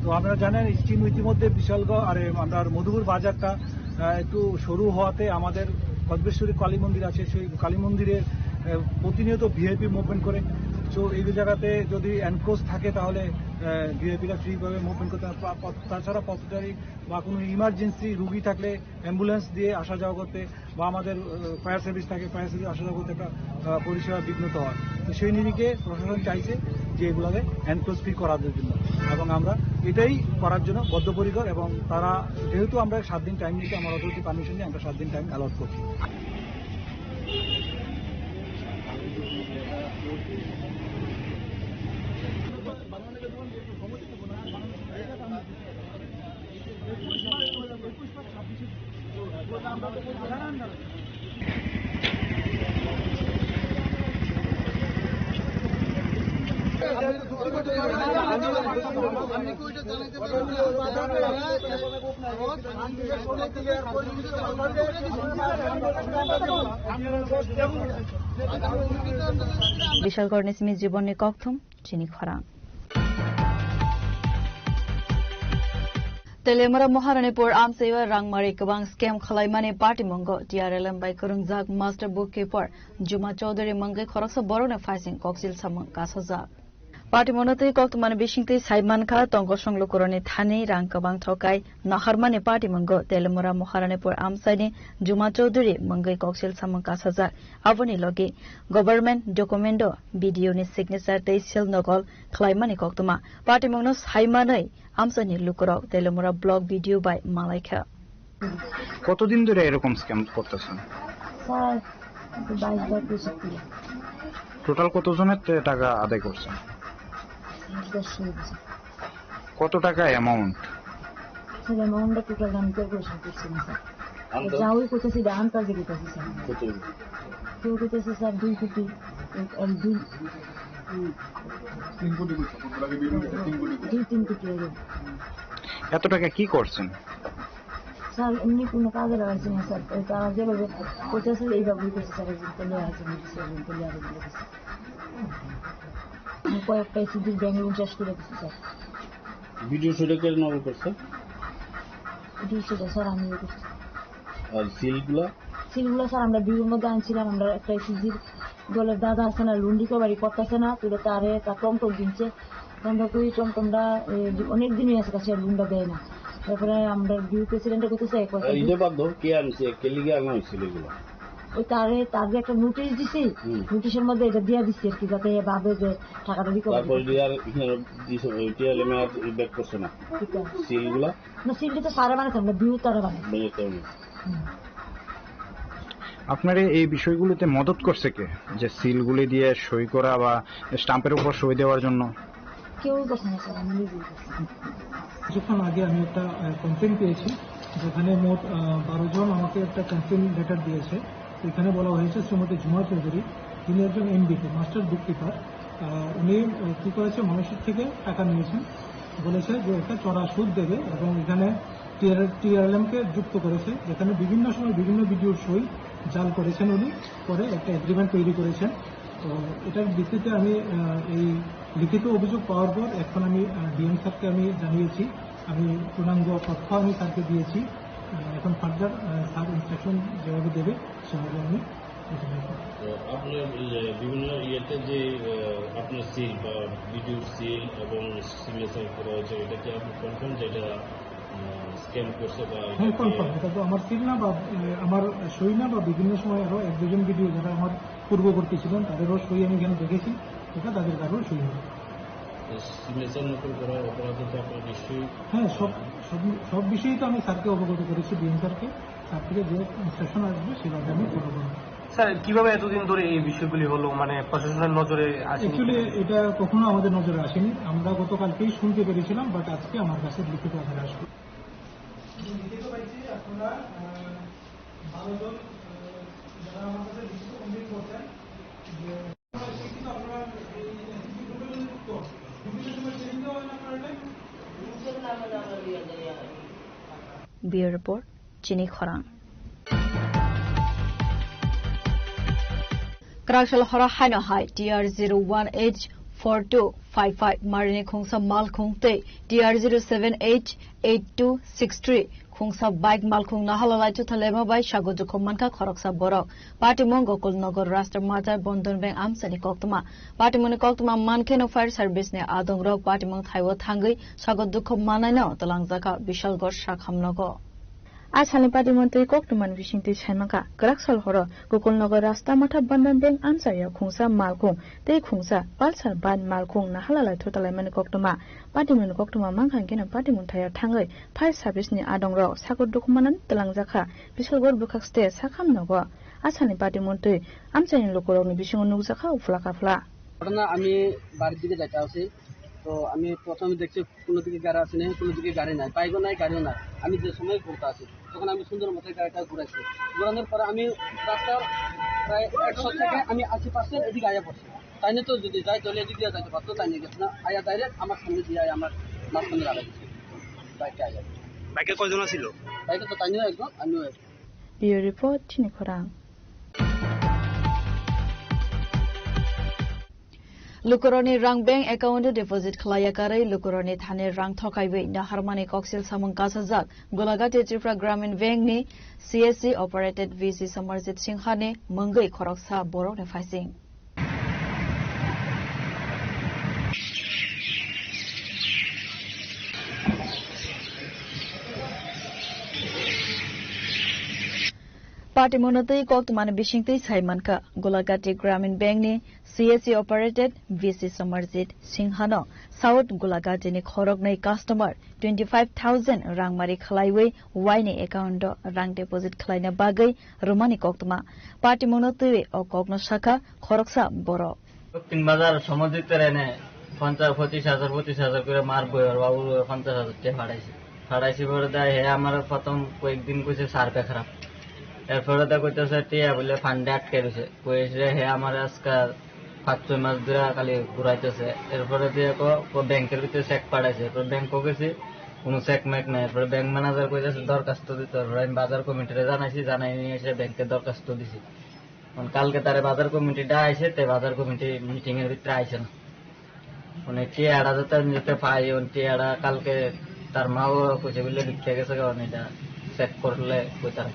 তো আপনারা জানেন, ইতিম-, ইতিমধ্যে বিশালগড়, আরে, আমরা মধুপুর বাজারটা, আহ, একটু সরু হওয়াতে আমাদের কল্পেশ্বরী কালী মন্দির আছে, সেই কালী মন্দিরে, আহ, প্রতিনিয়ত ভিআইপি মুভমেন্ট করে। তো এই জায়গাতে যদি এনক্রোচ থাকে, তাহলে, আহ, ভিআইপিরা ফ্রিভাবে মুভমেন্ট করতে পারে। পা-, পথ-, তাছাড়া পথচারী বা কোনো ইমার্জেন্সি রুগী থাকলে অ্যাম্বুলেন্স দিয়ে আসা যাওয়া করতে, বা আমাদের, আহ, ফায়ার সার্ভিস থাকে, ফায়ার সার্ভিস আসা যাওয়া করতে একটা, আহ, পরিষেবা বিঘ্নিত হয়। তো সেই নিরিখে প্রশাসন চাইছে যে এগুলোকে এনক্রোচ ফ্রি করার জন্য, এবং আমরা এটাই করার জন্য বদ্ধপরিকর। এবং তারা, যেহেতু আমরা সাত দিন টাইম নিচ্ছি, আমার অথরিটি পারমিশন নিয়ে আমরা সাত দিন টাইম অ্যালট করছি। Bishalgarhni simi Jibonni kokthum chini khorang. Telemura Maharanipur amchaio rangmari kwbang scam khwlaimani patimungo T R L M bai kwrwngjak master bookkeeper Juma Chowdhury mungwi khoroksa borokni phaising koksil samung kasajak. Patimungno twi koktwmani bisingtwi sai mankha, tongkosong lukurokni thani rang kwbang thokai naharmani patimungo Telemura Maharanipur amchaini Juma Chowdhury mungwi koksil samung kasajak. Aboni logi government documento B D O ni signature tei seal nokol khwlaimani koktwma. Patimungno sai manwi amchaini lukurok Telemura block B D O bai malaikha. কতদিন ধরে এরকম স্ক্যাম করতেছেন? স্যার, বাইশ বার পঁচিশ করে। টোটাল কতজনের তে-, টাকা আদায় করছেন? দশ জন। কত টাকা অ্যামাউন্ট? স্যার, অ্যামাউন্টটা টোটাল আমি ক্যালকুলেশন করছি না, স্যার। আন্দাজ? যা ওই করতেছি, এটা আন্দাজে করতেছি, স্যার। কত? কেউ করতেছে, স্যার, দুই কোটি, এক, এক, দুই, তিন কোটি করছে, কত টাকা বিভিন্ন তিন কোটি করছে। দুই তিন কোটি হবে। এত টাকা কি করছেন? স্যার, এমনি কোনো কাজে লাগাইছি না, স্যার। ওই তারা যেভাবে করতেছে, এইভাবেই করছে, স্যার। একজনকে নিয়ে আসে, স্যার, একজনকে নিয়ে আসে, বলে দিছে। আমি কয়েকটা এসিডির ব্যাংক লোন শেষ করে দিচ্ছি, স্যার। ভিডিও শুটে কে নকল করছে? ভিডিও শুটে, স্যার, আমি করছি। আর সিলগুলা? সিলগুলা, স্যার, আমরা বিউর মধ্যে আনছিলাম, আমরা একটা এসিডির দলের দাদা আছে না, লুন্ডি কবারি করতেছে না, তুলে তারে তার টমটম কিনছে। আমরা কই টমটমটা, এ, অনেক দিনই আছে কাছে, লুন্ডা দেয় না। তারপরে আমরা বিউ প্রেসিডেন্টে করতেছে এক পয়সা এটা বাদ দাও, কে আনছে, কে লিগে আনা হয়েছিল এগুলো? ওই তারে, তার যে একটা নোটিশ দিছি, হুম। নোটিশের মধ্যে এটা দিয়ে দিচ্ছি আর কি, যাতে এ ভাবে যে টাকাটা রিকভারি তারপরে করতে। ডিআর এখানে দিছে, ওই টিআরএম এ আর ব্যাক করছে না। ঠিক আছে। সিলগুলা? না, সিলটা তো সারা বানাতে হবে, বিউ তারা বানাতে। বেজে করবে। হুম। আপনারে এই বিষয়গুলোতে মদত করছে কে? যে সিলগুলি দিয়ে সই করা বা স্টাম্পের উপর সই দেওয়ার জন্য? কেউই করছে না, স্যার, আমি নিজেই করছি। কিছুক্ষণ আগে আমি একটা, আহ, কমপ্লেন পেয়েছি, যেখানে মোট, আহ, বারো জন আমাকে একটা কমপ্লেন লেটার দিয়েছে। এখানে বলা হয়েছে শ্রীমতী ঝুমা চৌধুরী, তিনি একজন এমবিকে, মাস্টার বুককিপার। আহ, উনি, আহ, কি করেছে, মানুষের থেকে টাকা নিয়েছেন, বলেছে যে একটা চড়া সুদ দেবে এবং এখানে টিআর, টিআরএলএম কে যুক্ত করেছে, যেখানে বিভিন্ন সময় বিভিন্ন ভিডিওর সই জাল করেছেন উনি, পরে একটা এগ্রিমেন্ট তৈরি করেছেন। তো এটার ভিত্তিতে আমি, আহ, এই লিখিত অভিযোগ পাওয়ার পর এখন আমি, আহ, ডিএম স্যারকে আমি জানিয়েছি, আমি পূর্ণাঙ্গ তথ্য আমি স্যারকে দিয়েছি। আহ, এখন ফার্দার, আহ, স্যার ইনস্ট্রাকশন যেভাবে দেবে সেভাবে আমি বুঝে নেব। তো আপনার এই যে বিভিন্ন ইয়েতে যে, আহ, আপনার সিল বা ভিডিওর সিল এবং সিগনেচার করা হয়েছে, এটা কি আপনি কনফার্ম যে এটা, আহ, স্ক্যাম করছে বা এটা হ্যাঁ, কি কনফার্ম। এটা তো আমার সিল না বা, আহ, আমার সই না বা বিভিন্ন সময় আরো এক দুজন ভিডিও যারা আমার পূর্ববর্তী ছিলেন তাদেরও সই আমি এখানে দেখেছি, এটা তাদের কারোর সই না। তো সিগনেচার নকল করার অপরাধে তো আপনার নিশ্চয়ই হ্যাঁ, সব, সব, সব বিষয়েই তো আমি স্যারকে অবগত করেছি, ডিএম স্যারকে। স্যার থেকে যে ইনস্ট্রাকশন আসবে সেভাবে আমি ফলো করবো। স্যার, কিভাবে এতদিন ধরে এই বিষয়গুলি হলো, মানে প্রশাসনের নজরে আসেনি? অ্যাকচুয়ালি এটা কখনো আমাদের নজরে আসেনি, আমরা গতকালকেই শুনতে পেরেছিলাম, বাট আজকে আমার কাছে লিখিত আকারে আসবে। Bureau Report, Chini Khorang. Raksol horo haino hai T R zero one H four two five five marini khungsa malkhung tei T R zero seven H eight two six three khungsa bike malkhung nahala lai thutha lema bai sago dukhu mankha khoroksa borok. Patimung Gokul Nagar Rasta Majar Bandhan Bank amchani koktwma. Patimungni koktwma mankhe no fire service ni adong rok patimung thaibo thangwi sago dukhu manai no twlangjakha Bishalgarh Sakham nogo. A salni patimung twi koktwmani bisingtwi saimankha, kwrak sal horo Gokul Nagar Rasta Matha Bandhan Bank amchaio khungsa malkhung tei khungsa Pulsar bike malkhung nahala lai thutalaimani koktwma. Patimungni koktwma mankha hinkhe no patimung thaio thangwi fire service ni adong rok sago dukhu manani twlangjakha Bishalgarh bwkhak state Sakham nogo. A salni patimung twi amchaini lukurokni bisingo nukjakha uphla kaphla. ঘটনা আমি বাড়ির দিকে যাইতে আছি, তো আমি প্রথমে দেখছি কোনো দিকে গাড়ি আছে নাই, কোনো দিকে গাড়ি নাই, বাইকও নাই, গাড়িও নাই। আমি যে সময় ঘুরতে আছি, তখন আমি সুন্দর মতো গাড়িটা ঘুরাইছি। ঘুরানোর পরে আমি রাস্তার প্রায় একশো থেকে আমি আশি পার্সেন্ট এদিকে আয়া পড়ছি। তাই না তো যদি যাই, তাহলে এদিক দিয়ে যাইতে পারতো, তাই নিয়ে গেছে না, আয়া ডাইরেক্ট আমার সামনে দিয়ে আয়া আমার মাঝখানে লাগাই দিচ্ছে বাইকটা আয়া। বাইকে কয়জন আছিল? বাইকে তো তাই নিয়ে একজন, আমিও একজন। Bureau Report, Chini Khorang. Lukurokni rang bank account o deposit khlaiya karwi lukurokni thani rang thokaiwi naharmani koksil samung kasajak Golagati Tripura Gramin Bank ni C S C operated V C Samarjit Singha ni mungwi khoroksa borokni phaising. Patimungno twi koktwmani bisingtwi sai mankha, Golagati Gramin Bank ni C S C operated V C Samarjit Singhano South Golagati ni khoroknwi customer twenty five thousand rangmari khlaiwi waini account o rang deposit khlaina bagwi rwmani koktwma. Patimungno twiwi o kokno sakha khoroksa borok. দক্ষিণ বাজার সমজিতের এনে পঞ্চাশ, পঁচিশ হাজার, পঁচিশ হাজার করে মার বইয়ের বাবু পঞ্চাশ হাজার টাকা ফাটাইছে। ফাটাইছে পরে দেয় হে আমার প্রথম কয়েকদিন কইছে সার্ভে খারাপ। এরপরে দা কইতেছে টিয়া বলে ফান্ডে আটকে রয়েছে। কইছে হে আমার আজকাল পাঁচ ছয় মাস ধরে খালি ঘুরাইতেছে। এরপরে দিয়ে কো, কো ব্যাংকের ভিতরে চেক পাঠাইছে। এরপর ব্যাংকও গেছি, কোনো চেক মেক নাই। এরপরে ব্যাংক ম্যানেজার কইতেছে দরখাস্ত দিতে হবে। আমি বাজার কমিটিরে জানাইছি, জানাই নিয়ে এসে ব্যাংকে দরখাস্ত দিছি। মানে কালকে তারে বাজার কমিটি ডাক আইছে, তে বাজার কমিটি মিটিং এর ভিতরে আইছে না। মানে টিয়াটা যাতে আমি যাতে পাই, ওন টিয়াটা কালকে তার মাও কইছে বলে লিখে গেছে গো, মানে এটা চেক করলে কইতারা।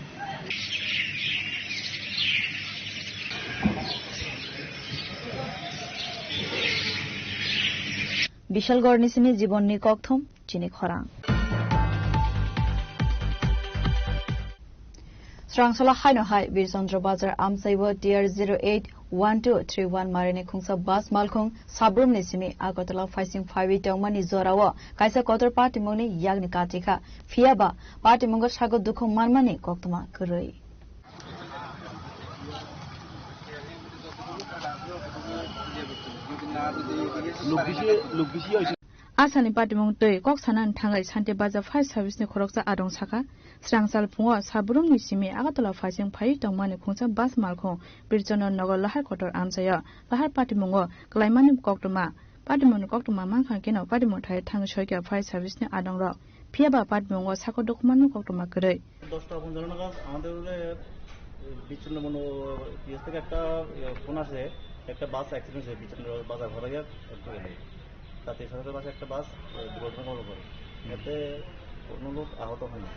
Bishalgarh ni simi jibon ni kokthom chini khorang. Srangsola haino hai Birchandra Bazar amchaibo T R zero eight one two three one marini khungsa bus malkhung Sabrumni simi Agartala phaising phaiwi tongmani jorao kaisa kotor patimungni yakni katikha. Phiyaba patimungo sago dukhu manmani koktwma kwrwi. Asani patimung twi kok sanani thangwi Santi Bazar fire service ni khoroksa adong sakha, srangchal phungo Sabrumni simi Agartala phaising phaiwi tongmani khungsa bus malkhung Birchandra Nagar Lahar kotor amchaio. Lahar patimungo kwlaimani koktwma, patimungni koktwma mankha keno patimung thai thangwi soikha fire service ni adongrok. Phiyaba patimungo sako dukhumanwi koktwma kwrwi. দশটা পঞ্চান্ন নাগাদ আমাদের উপরে, এ, বিচ্ছিন্ন মনো-, ইয়ে থেকে একটা, ইয়ে, ফোন আসে, একটা বাস অ্যাক্সিডেন্ট হয়েছে বিচ্ছিন্ন বাজার ঘরে গিয়ে একটু গেলে। তাতে সাথে সাথে বাসে একটা বাস, এ, দুর্ঘটনা কবলে পড়ে। এতে কোনো লোক আহত হয়নি।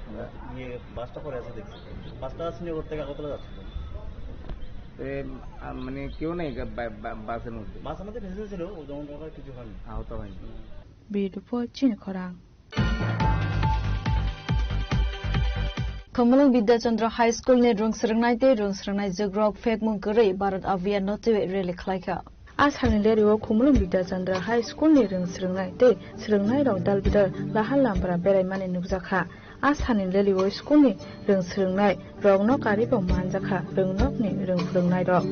আমরা ইয়ে, বাসটা পড়ে আছে দেখছি। বাসটা শ্রীনগর থেকে আগরতলা যাচ্ছিল। এ, আ, মানে কেউ নেই গা-, বা-, বা-, বাসের মধ্যে? বাসের মধ্যে প্যাসেঞ্জার ছিল, ও যেমন ওরা কিছু হয়নি। আহত হয়নি। হুম। Bureau Report, Chini Khorang. Khumulwng Bidya Chandra High School ni rwng swrwngnai tei rwng swrwngnai jugrok phekmung kwrwi Bharat Abhiyan no twiwi rally khlaikha. A salni leri o Khumulwng Bidya Chandra High School ni rwng swrwngnai tei swrwngnai rok dal bidal lahar lampra beraimani nukjakha. A salni leri o school ni rwng swrwngnai rokno karwi bo manjakha rwngnokni rwng phwrwngnairok.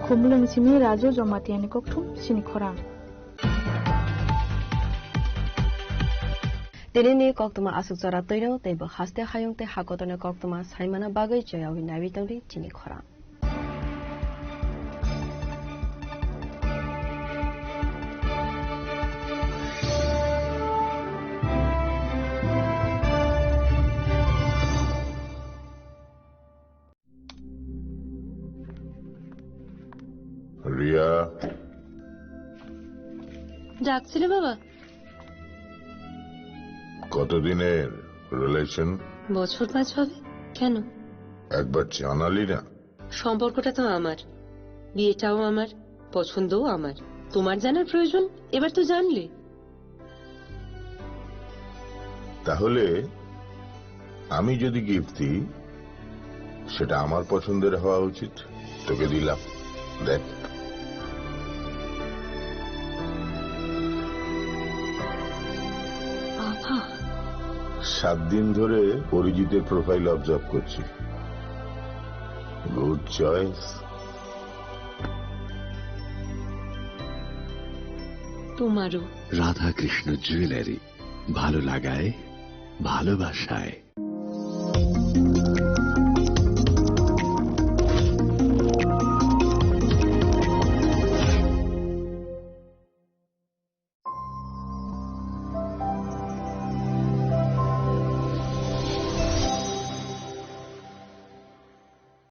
Kumulwng simi Raju Jamatia ni kokthum sini khorang. Tini ni koktwma aswk jora twino tei bo haste hayung tei hakotorni koktwma saimana bagwi joyawi naiwi tongdi chini khorang. Riya. ডাকছিলে বাবা? কতদিনের রিলেশন? বছর পাঁচ হবে। কেন? একবার জানালি না। সম্পর্কটা তো আমার, বিয়েটাও আমার, পছন্দও আমার। তোমার জানার প্রয়োজন, এবার তো জানলে। তাহলে আমি যদি গিফট দিই, সেটা আমার পছন্দের হওয়া উচিত। তোকে দিলাম, দেখ। বাবা। সাত দিন ধরে অরিজিতের প্রোফাইল অবজার্ভ করছি। Good choice. তোমারও। রাধাকৃষ্ণ জুয়েলারি, ভালো লাগায়, ভালোবাসায়।